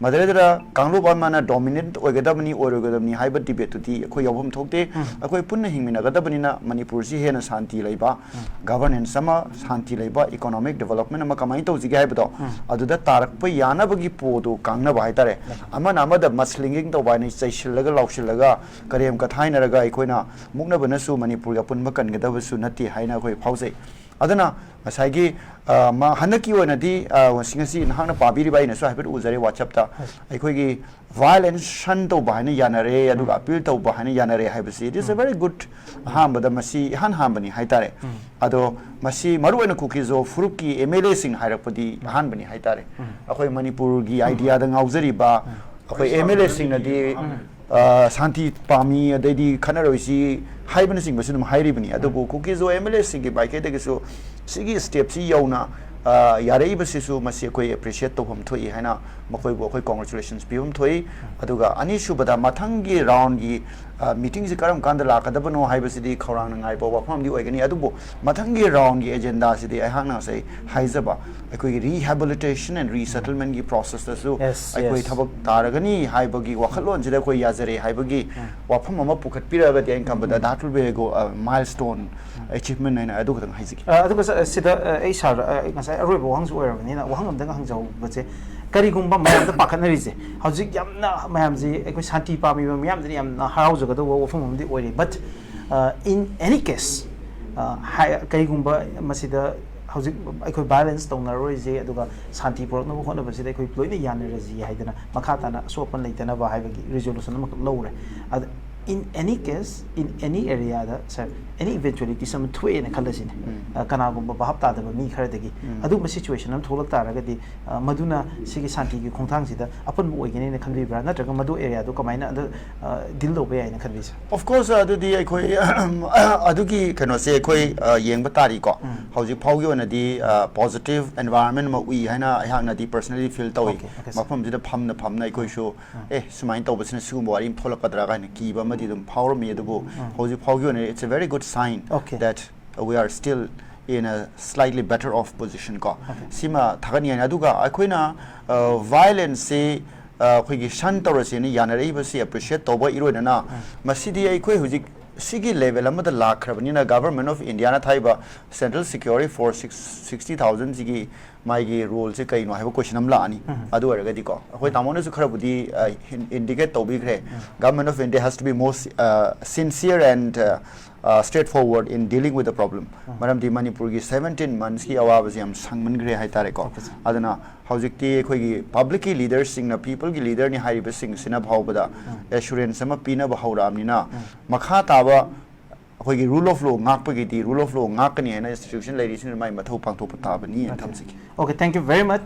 ꯃꯗꯨꯗꯩꯗꯨꯗ ꯀꯥꯡꯂꯨꯞ ꯑꯃꯅ ꯗꯣꯃꯤꯅꯦꯠ ꯑꯣꯏꯒꯗꯕꯅꯤ ꯑꯣꯏꯔꯣꯏꯒꯗꯕꯅꯤ ꯍꯥꯏꯕ ꯗꯤꯕꯦꯠꯇꯨꯗꯤ ꯑꯩꯈꯣꯏ ꯌꯥꯎꯐꯝ ꯊꯣꯛꯇꯦ꯫ ꯑꯩꯈꯣꯏ ꯄꯨꯟꯅ ꯍꯤꯡꯃꯤꯟꯅꯒꯗꯕꯅꯤꯅ ꯃꯅꯤꯄꯨꯔꯁꯤ ꯍꯦꯟꯅ ꯁꯥꯟꯇꯤ ꯂꯩꯕ, ꯒꯚꯔꯅꯦꯟꯁ ꯑꯃ ꯁꯥꯟꯇꯤ ꯂꯩꯕ, ꯏꯀꯣꯅꯣꯃꯤꯛ ꯗꯤꯕꯂꯞꯃꯦꯟ ꯑꯃ ꯀꯃꯥꯏꯅ ꯇꯧꯁꯤꯒꯦ ꯍꯥꯏꯕꯗꯣ ꯑꯗꯨꯗ ꯇꯥꯔꯛꯄ ꯌꯥꯅꯕꯒꯤ ꯄꯣꯗꯨ ꯀꯥꯡꯅꯕ ꯍꯥꯏꯇꯥꯔꯦ꯫ ꯑꯃꯅ ꯑꯃꯗ ꯃꯁꯂꯤꯡꯒꯤꯡ ꯇꯧꯕ ꯍꯥꯏꯅ ꯆꯩꯁꯤꯜꯂꯒ ꯂꯥꯎꯁꯤꯜꯂꯒ ꯀꯔꯦꯝ ꯀꯊꯥꯏꯅꯔꯒ ꯑꯩꯈꯣꯏꯅ ꯃꯨꯛꯅꯕꯅꯁꯨ ꯃꯅꯤꯄꯨꯔꯒꯤ ꯑꯄꯨꯟꯕ ꯀꯟꯒꯗꯕꯁꯨ ꯅꯠꯇꯦ ꯍꯥꯏꯅ ꯑꯩꯈꯣꯏ ꯐꯥꯎꯖꯩ꯫ ꯑꯗꯨꯅ ꯉꯁꯥꯏꯒꯤ, ꯑ, ꯃ-, ꯍꯟꯗꯛꯀꯤ ꯑꯣꯏꯅꯗꯤ, ꯑ, ꯉꯁꯤ, ꯉꯁꯤ ꯅꯍꯥꯛꯅ ꯄꯥꯕꯤꯔꯤꯕ ꯑꯩꯅꯁꯨ ꯍꯥꯏꯐꯦꯠ ꯎꯖꯔꯦ WhatsApp-ꯇ, ꯑꯩꯈꯣꯏꯒꯤ ꯚꯥꯏꯑꯣꯂꯦꯟꯁ ꯁꯟ ꯇꯧꯕ ꯍꯥꯏꯅ ꯌꯥꯅꯔꯦ, ꯑꯗꯨꯒ ꯑꯄꯤꯜ ꯇꯧꯕ ꯍꯥꯏꯅ ꯌꯥꯅꯔꯦ ꯍꯥꯏꯕꯁꯤ, it is a very good, ꯑꯍꯥꯟꯕꯗ ꯃꯁꯤ ꯏꯍꯥꯟ ꯍꯥꯟꯕꯅꯤ ꯍꯥꯏꯇꯥꯔꯦ꯫ ꯑꯗꯣ ꯃꯁꯤ ꯃꯔꯨꯑꯣꯏꯅ ꯀꯨꯀꯤꯖꯣ ꯐꯨꯔꯨꯞꯀꯤ MLA-ꯁꯤꯡ ꯍꯥꯏꯔꯛꯄꯗꯤ ꯑꯍꯥꯟꯕꯅꯤ ꯍꯥꯏꯇꯥꯔꯦ꯫ ꯑꯩꯈꯣꯏ ꯃꯅꯤꯄꯨꯔꯒꯤ ꯑꯥꯏꯗꯤꯌꯥꯗ ꯉꯥꯎꯖꯔꯤꯕ ꯑꯩꯈꯣꯏ MLA-ꯁꯤꯡꯅꯗꯤ, ꯑ, ꯁꯥꯟꯇꯤ ꯄꯥꯝꯃꯤ, ꯑꯗꯩꯗꯤ ꯈꯠꯅꯔꯣꯏꯁꯤ ꯍꯥꯏꯕꯅꯆꯤꯡꯕꯁꯨ ꯑꯗꯨꯝ ꯍꯥꯏꯔꯤꯕꯅꯤ꯫ ꯑꯗꯨꯕꯨ ꯀꯨꯀꯤꯖꯣ MLA-ꯁꯤꯡꯒꯤ ꯃꯥꯏꯀꯩꯗꯒꯤꯁꯨ ꯁꯤꯒꯤ step-ꯁꯤ ꯌꯧꯅ, ꯑ, ꯌꯥꯔꯛꯏꯕꯁꯤꯁꯨ ꯃꯁꯤ ꯑꯩꯈꯣꯏ appreciate ꯇꯧꯐꯝ ꯊꯣꯛꯏ ꯍꯥꯏꯅ ꯃꯈꯣꯏꯕꯨ ꯑꯩꯈꯣꯏ congratulations ꯄꯤꯐꯝ ꯊꯣꯛꯏ꯫ ꯑꯗꯨꯒ ꯑꯅꯤꯁꯨꯕꯗ ꯃꯊꯪꯒꯤ round-ꯒꯤ, ꯑ, meeting-ꯁꯤ ꯀꯔꯝ ꯀꯥꯟꯗ ꯂꯥꯛꯀꯗꯕꯅꯣ ꯍꯥꯏꯕꯁꯤꯗꯤ ꯈꯧꯔꯥꯡꯅ ꯉꯥꯏꯕ ꯋꯥꯐꯝ ꯑꯃꯗꯤ ꯑꯣꯏꯒꯅꯤ꯫ ꯑꯗꯨꯕꯨ ꯃꯊꯪꯒꯤ round-ꯒꯤ agenda-ꯁꯤꯗꯤ ꯑꯩꯍꯥꯛꯅ ꯉꯁꯥꯏ ꯍꯥꯏꯖꯕ ꯑꯩꯈꯣꯏꯒꯤ rehabilitation and resettlement-ꯒꯤ process-ꯇꯁꯨ ꯑꯩꯈꯣꯏ ꯊꯕꯛ ꯇꯥꯔꯒꯅꯤ ꯍꯥꯏꯕꯒꯤ ꯋꯥꯈꯜꯂꯣꯟꯁꯤꯗ ꯑꯩꯈꯣꯏ ꯌꯥꯖꯔꯦ ꯍꯥꯏꯕꯒꯤ ꯋꯥꯐꯝ ꯑꯃ ꯄꯨꯈꯠꯄꯤꯔꯛꯑꯒꯗꯤ ꯑꯩꯅ ꯈꯟꯕꯗ that will be a go-, a milestone achievement ꯍꯥꯏꯅ ꯑꯗꯨ ꯈꯛꯇꯪ ꯍꯥꯏꯖꯒꯦ꯫ ꯑ, ꯑꯗꯨꯒ ꯁ-, ꯁꯤꯗ, ꯑ, ꯑꯩ ꯁꯥꯔ, ꯑ, ꯉꯁꯥꯏ ꯑꯔꯣꯏꯕ ꯋꯥꯍꯪꯁꯨ ꯑꯣꯏꯔꯕꯅꯤꯅ ꯋꯥꯍꯪ ꯑꯝꯇꯪ ꯍꯪꯖꯍꯧꯕꯁꯦ, ꯀꯔꯤꯒꯨꯝꯕ ꯃꯌꯥꯝꯗ ꯄꯥꯈꯠꯅꯔꯤꯁꯦ ꯍꯧꯖꯤꯛ ꯌꯥꯝꯅ ꯃꯌꯥꯝꯁꯤ ꯑꯩꯈꯣꯏ ꯁꯥꯟꯇꯤ ꯄꯥꯝꯃꯤꯕ ꯃꯤꯌꯥꯝꯁꯤꯅ ꯌꯥꯝꯅ ꯍꯔꯥꯎꯖꯒꯗꯧꯕ ꯋꯥꯐꯝ ꯑꯃꯗꯤ ꯑꯣꯏꯔꯤ, but, ꯑ, in any case, ꯑ, ꯍꯥꯏ-, ꯀꯔꯤꯒꯨꯝꯕ ꯃꯁꯤꯗ ꯍꯧꯖꯤꯛ ꯑꯩꯈꯣꯏ violence ꯇꯧꯅꯔꯔꯣꯏꯁꯦ, ꯑꯗꯨꯒ ꯁꯥꯟꯇꯤ ꯄꯨꯔꯛꯅꯕ ꯍꯣꯠꯅꯕꯁꯤꯗ ꯑꯩꯈꯣꯏ ꯂꯣꯏꯅ ꯌꯥꯅꯔꯁꯤ ꯍꯥꯏꯗꯅ ꯃꯈꯥ ꯇꯥꯅ ꯑꯁꯣꯛ ꯑꯄꯟ ꯂꯩꯇꯅꯕ ꯍꯥꯏꯕꯒꯤ resolution ꯑꯃꯈꯛ ꯂꯧꯔꯦ꯫ ꯑꯗ in any case, in any area-ꯗ, sir, any eventualities ꯑꯃ ꯊꯣꯛꯑꯦꯅ ꯈꯜꯂꯁꯤꯅꯦ꯫ ꯑ, ꯀꯅꯥꯒꯨꯝꯕ ꯚꯥꯞ ꯇꯥꯗꯕ ꯃꯤ ꯈꯔꯗꯒꯤ ꯑꯗꯨꯒꯨꯝꯕ situation ꯑꯃ ꯊꯣꯛꯂꯛ ꯇꯥꯔꯒꯗꯤ, ꯑ, ꯃꯗꯨꯅ ꯁꯤꯒꯤ ꯁꯥꯟꯇꯤꯒꯤ ꯈꯣꯡꯊꯥꯡꯁꯤꯗ ꯑꯄꯟꯕ ꯑꯣꯏꯒꯅꯤꯅ ꯈꯟꯕꯤꯕ꯭ꯔꯥ? ꯅꯠꯇ꯭ꯔꯒ ꯃꯗꯨ area-ꯗꯨ ꯀꯃꯥꯏꯅ ꯑꯗꯨ, ꯑ, deal ꯇꯧꯕ ꯌꯥꯏꯅ ꯈꯟꯕꯤ, sir? Of course, ꯑꯗꯨꯗꯤ ꯑꯩꯈꯣꯏ, ꯑꯗꯨꯒꯤ ꯀꯩꯅꯣꯁꯦ ꯑꯩꯈꯣꯏ, ꯑ, ꯌꯦꯡꯕ ꯇꯥꯔꯤꯀꯣ꯫ ꯍꯧꯖꯤꯛ ꯐꯥꯎꯒꯤ ꯑꯣꯏꯅꯗꯤ, ꯑ, positive environment ꯑꯃ ꯎꯏ ꯍꯥꯏꯅ ꯑꯩꯍꯥꯛꯅꯗꯤ personally feel ꯇꯧꯏ꯫ Okay, okay, sir. ꯃꯐꯝꯁꯤꯗ ꯐꯝꯅ ꯐꯝꯅ ꯑꯩꯈꯣꯏꯁꯨ, "ꯑꯦ, ꯁꯨꯃꯥꯏꯅ ꯇꯧꯕꯁꯤꯅ ꯁꯤꯒꯨꯝꯕ ꯋꯥꯔꯤ ꯑꯃ ꯊꯣꯛꯂꯛꯀꯗ꯭ꯔꯥ?" ꯀꯥꯏꯅ ꯀꯤꯕ ꯑꯃꯗꯤ ꯑꯗꯨꯝ ꯐꯥꯎꯔꯝꯃꯤ꯫ ꯑꯗꯨꯕꯨ ꯍꯧꯖꯤꯛ ꯐꯥꯎꯒꯤ ꯑꯣꯏꯅ it's a very good sign Okay. that we are still in a slightly better off position ꯀꯣ, ꯁꯤꯃ ꯊꯥꯒꯠꯅꯤꯡꯉꯥꯏꯅꯤ꯫ ꯑꯗꯨꯒ ꯑꯩꯈꯣꯏꯅ ꯚꯥꯏꯂꯦꯟꯁꯁꯤ ꯑꯩꯈꯣꯏꯒꯤ ꯁꯟ ꯇꯧꯔꯁꯦꯅ ꯌꯥꯅꯔꯛꯏꯕꯁꯤ ꯑꯦꯄ꯭ꯔꯤꯁꯤꯌꯦꯠ ꯇꯧꯕ ꯏꯔꯣꯏꯅꯅ, ꯃꯁꯤꯗꯤ ꯑꯩꯈꯣꯏ ꯍꯧꯖꯤꯛ ꯁꯤꯒꯤ ꯂꯦꯚꯦꯜ ꯑꯃꯗ ꯂꯥꯛꯈ꯭ꯔꯕꯅꯤꯅ, ꯒꯚꯔꯟꯃꯦꯟ ꯑꯣꯐ ꯏꯟꯗꯤꯌꯥꯅ ꯊꯥꯏꯕ central security force six sixty ꯊꯥꯎꯖꯟꯁꯤꯒꯤ ꯃꯥꯒꯤ ꯔꯣꯜꯁꯦ ꯀꯩꯅꯣ ꯍꯥꯏꯕ ꯀꯣꯏꯁꯟ ꯑꯃ ꯂꯥꯛꯑꯅꯤ꯫ ꯑꯗꯨ ꯑꯣꯏꯔꯒꯗꯤꯀꯣ, ꯑꯩꯈꯣꯏ ꯇꯥꯃꯣꯅꯁꯨ ꯈꯔꯕꯨꯗꯤ ꯏꯟꯗꯤꯀꯦꯠ ꯇꯧꯕꯤꯈ꯭ꯔꯦ, Government of India has to be more sincere and straight forward in dealing with the problem꯫ ꯃꯔꯝꯗꯤ ꯃꯅꯤꯄꯨꯔꯒꯤ ꯁꯕꯦꯟꯇꯤꯟ ꯃꯟꯁꯀꯤ ꯑꯋꯥꯕꯁꯤ ꯌꯥꯝ ꯁꯥꯡꯃꯟꯈ꯭ꯔꯦ ꯍꯥꯏꯇꯥꯔꯦꯀꯣ꯫ ꯑꯗꯨꯅ ꯍꯧꯖꯤꯛꯇꯤ ꯑꯩꯈꯣꯏꯒꯤ ꯄꯕ꯭ꯂꯤꯛꯀꯤ ꯂꯤꯗꯔꯁꯤꯡꯅ, ꯄꯤꯄꯜꯒꯤ ꯂꯤꯗꯔꯅꯤ ꯍꯥꯏꯔꯤꯕꯁꯤꯡꯁꯤꯅ ꯐꯥꯎꯕꯗ ꯑꯦꯁꯨꯔꯦꯟꯁ ꯑꯃ ꯄꯤꯅꯕ ꯍꯧꯔꯛꯑꯕꯅꯤꯅ, ꯃꯈꯥ ꯇꯥꯕ ꯑꯩꯈꯣꯏꯒꯤ ꯔꯨꯜ ꯑꯣꯐ ꯂꯣ ꯉꯥꯛꯄꯒꯤꯗꯤ ꯔꯨꯜ ꯑꯣꯐ ꯂꯣ ꯉꯥꯛꯀꯅꯤ ꯍꯥꯏꯅ ꯏꯟꯁꯇꯤꯇ꯭ꯌꯨꯁꯟ ꯂꯩꯔꯤꯁꯤꯡꯅ ꯃꯥꯏ ꯃꯊꯧ ꯄꯥꯡꯊꯣꯛꯄ ꯇꯥꯕꯅꯤ ꯍꯥꯏꯅ ꯊꯝꯖꯒꯦ꯫ Okay, thank you very much.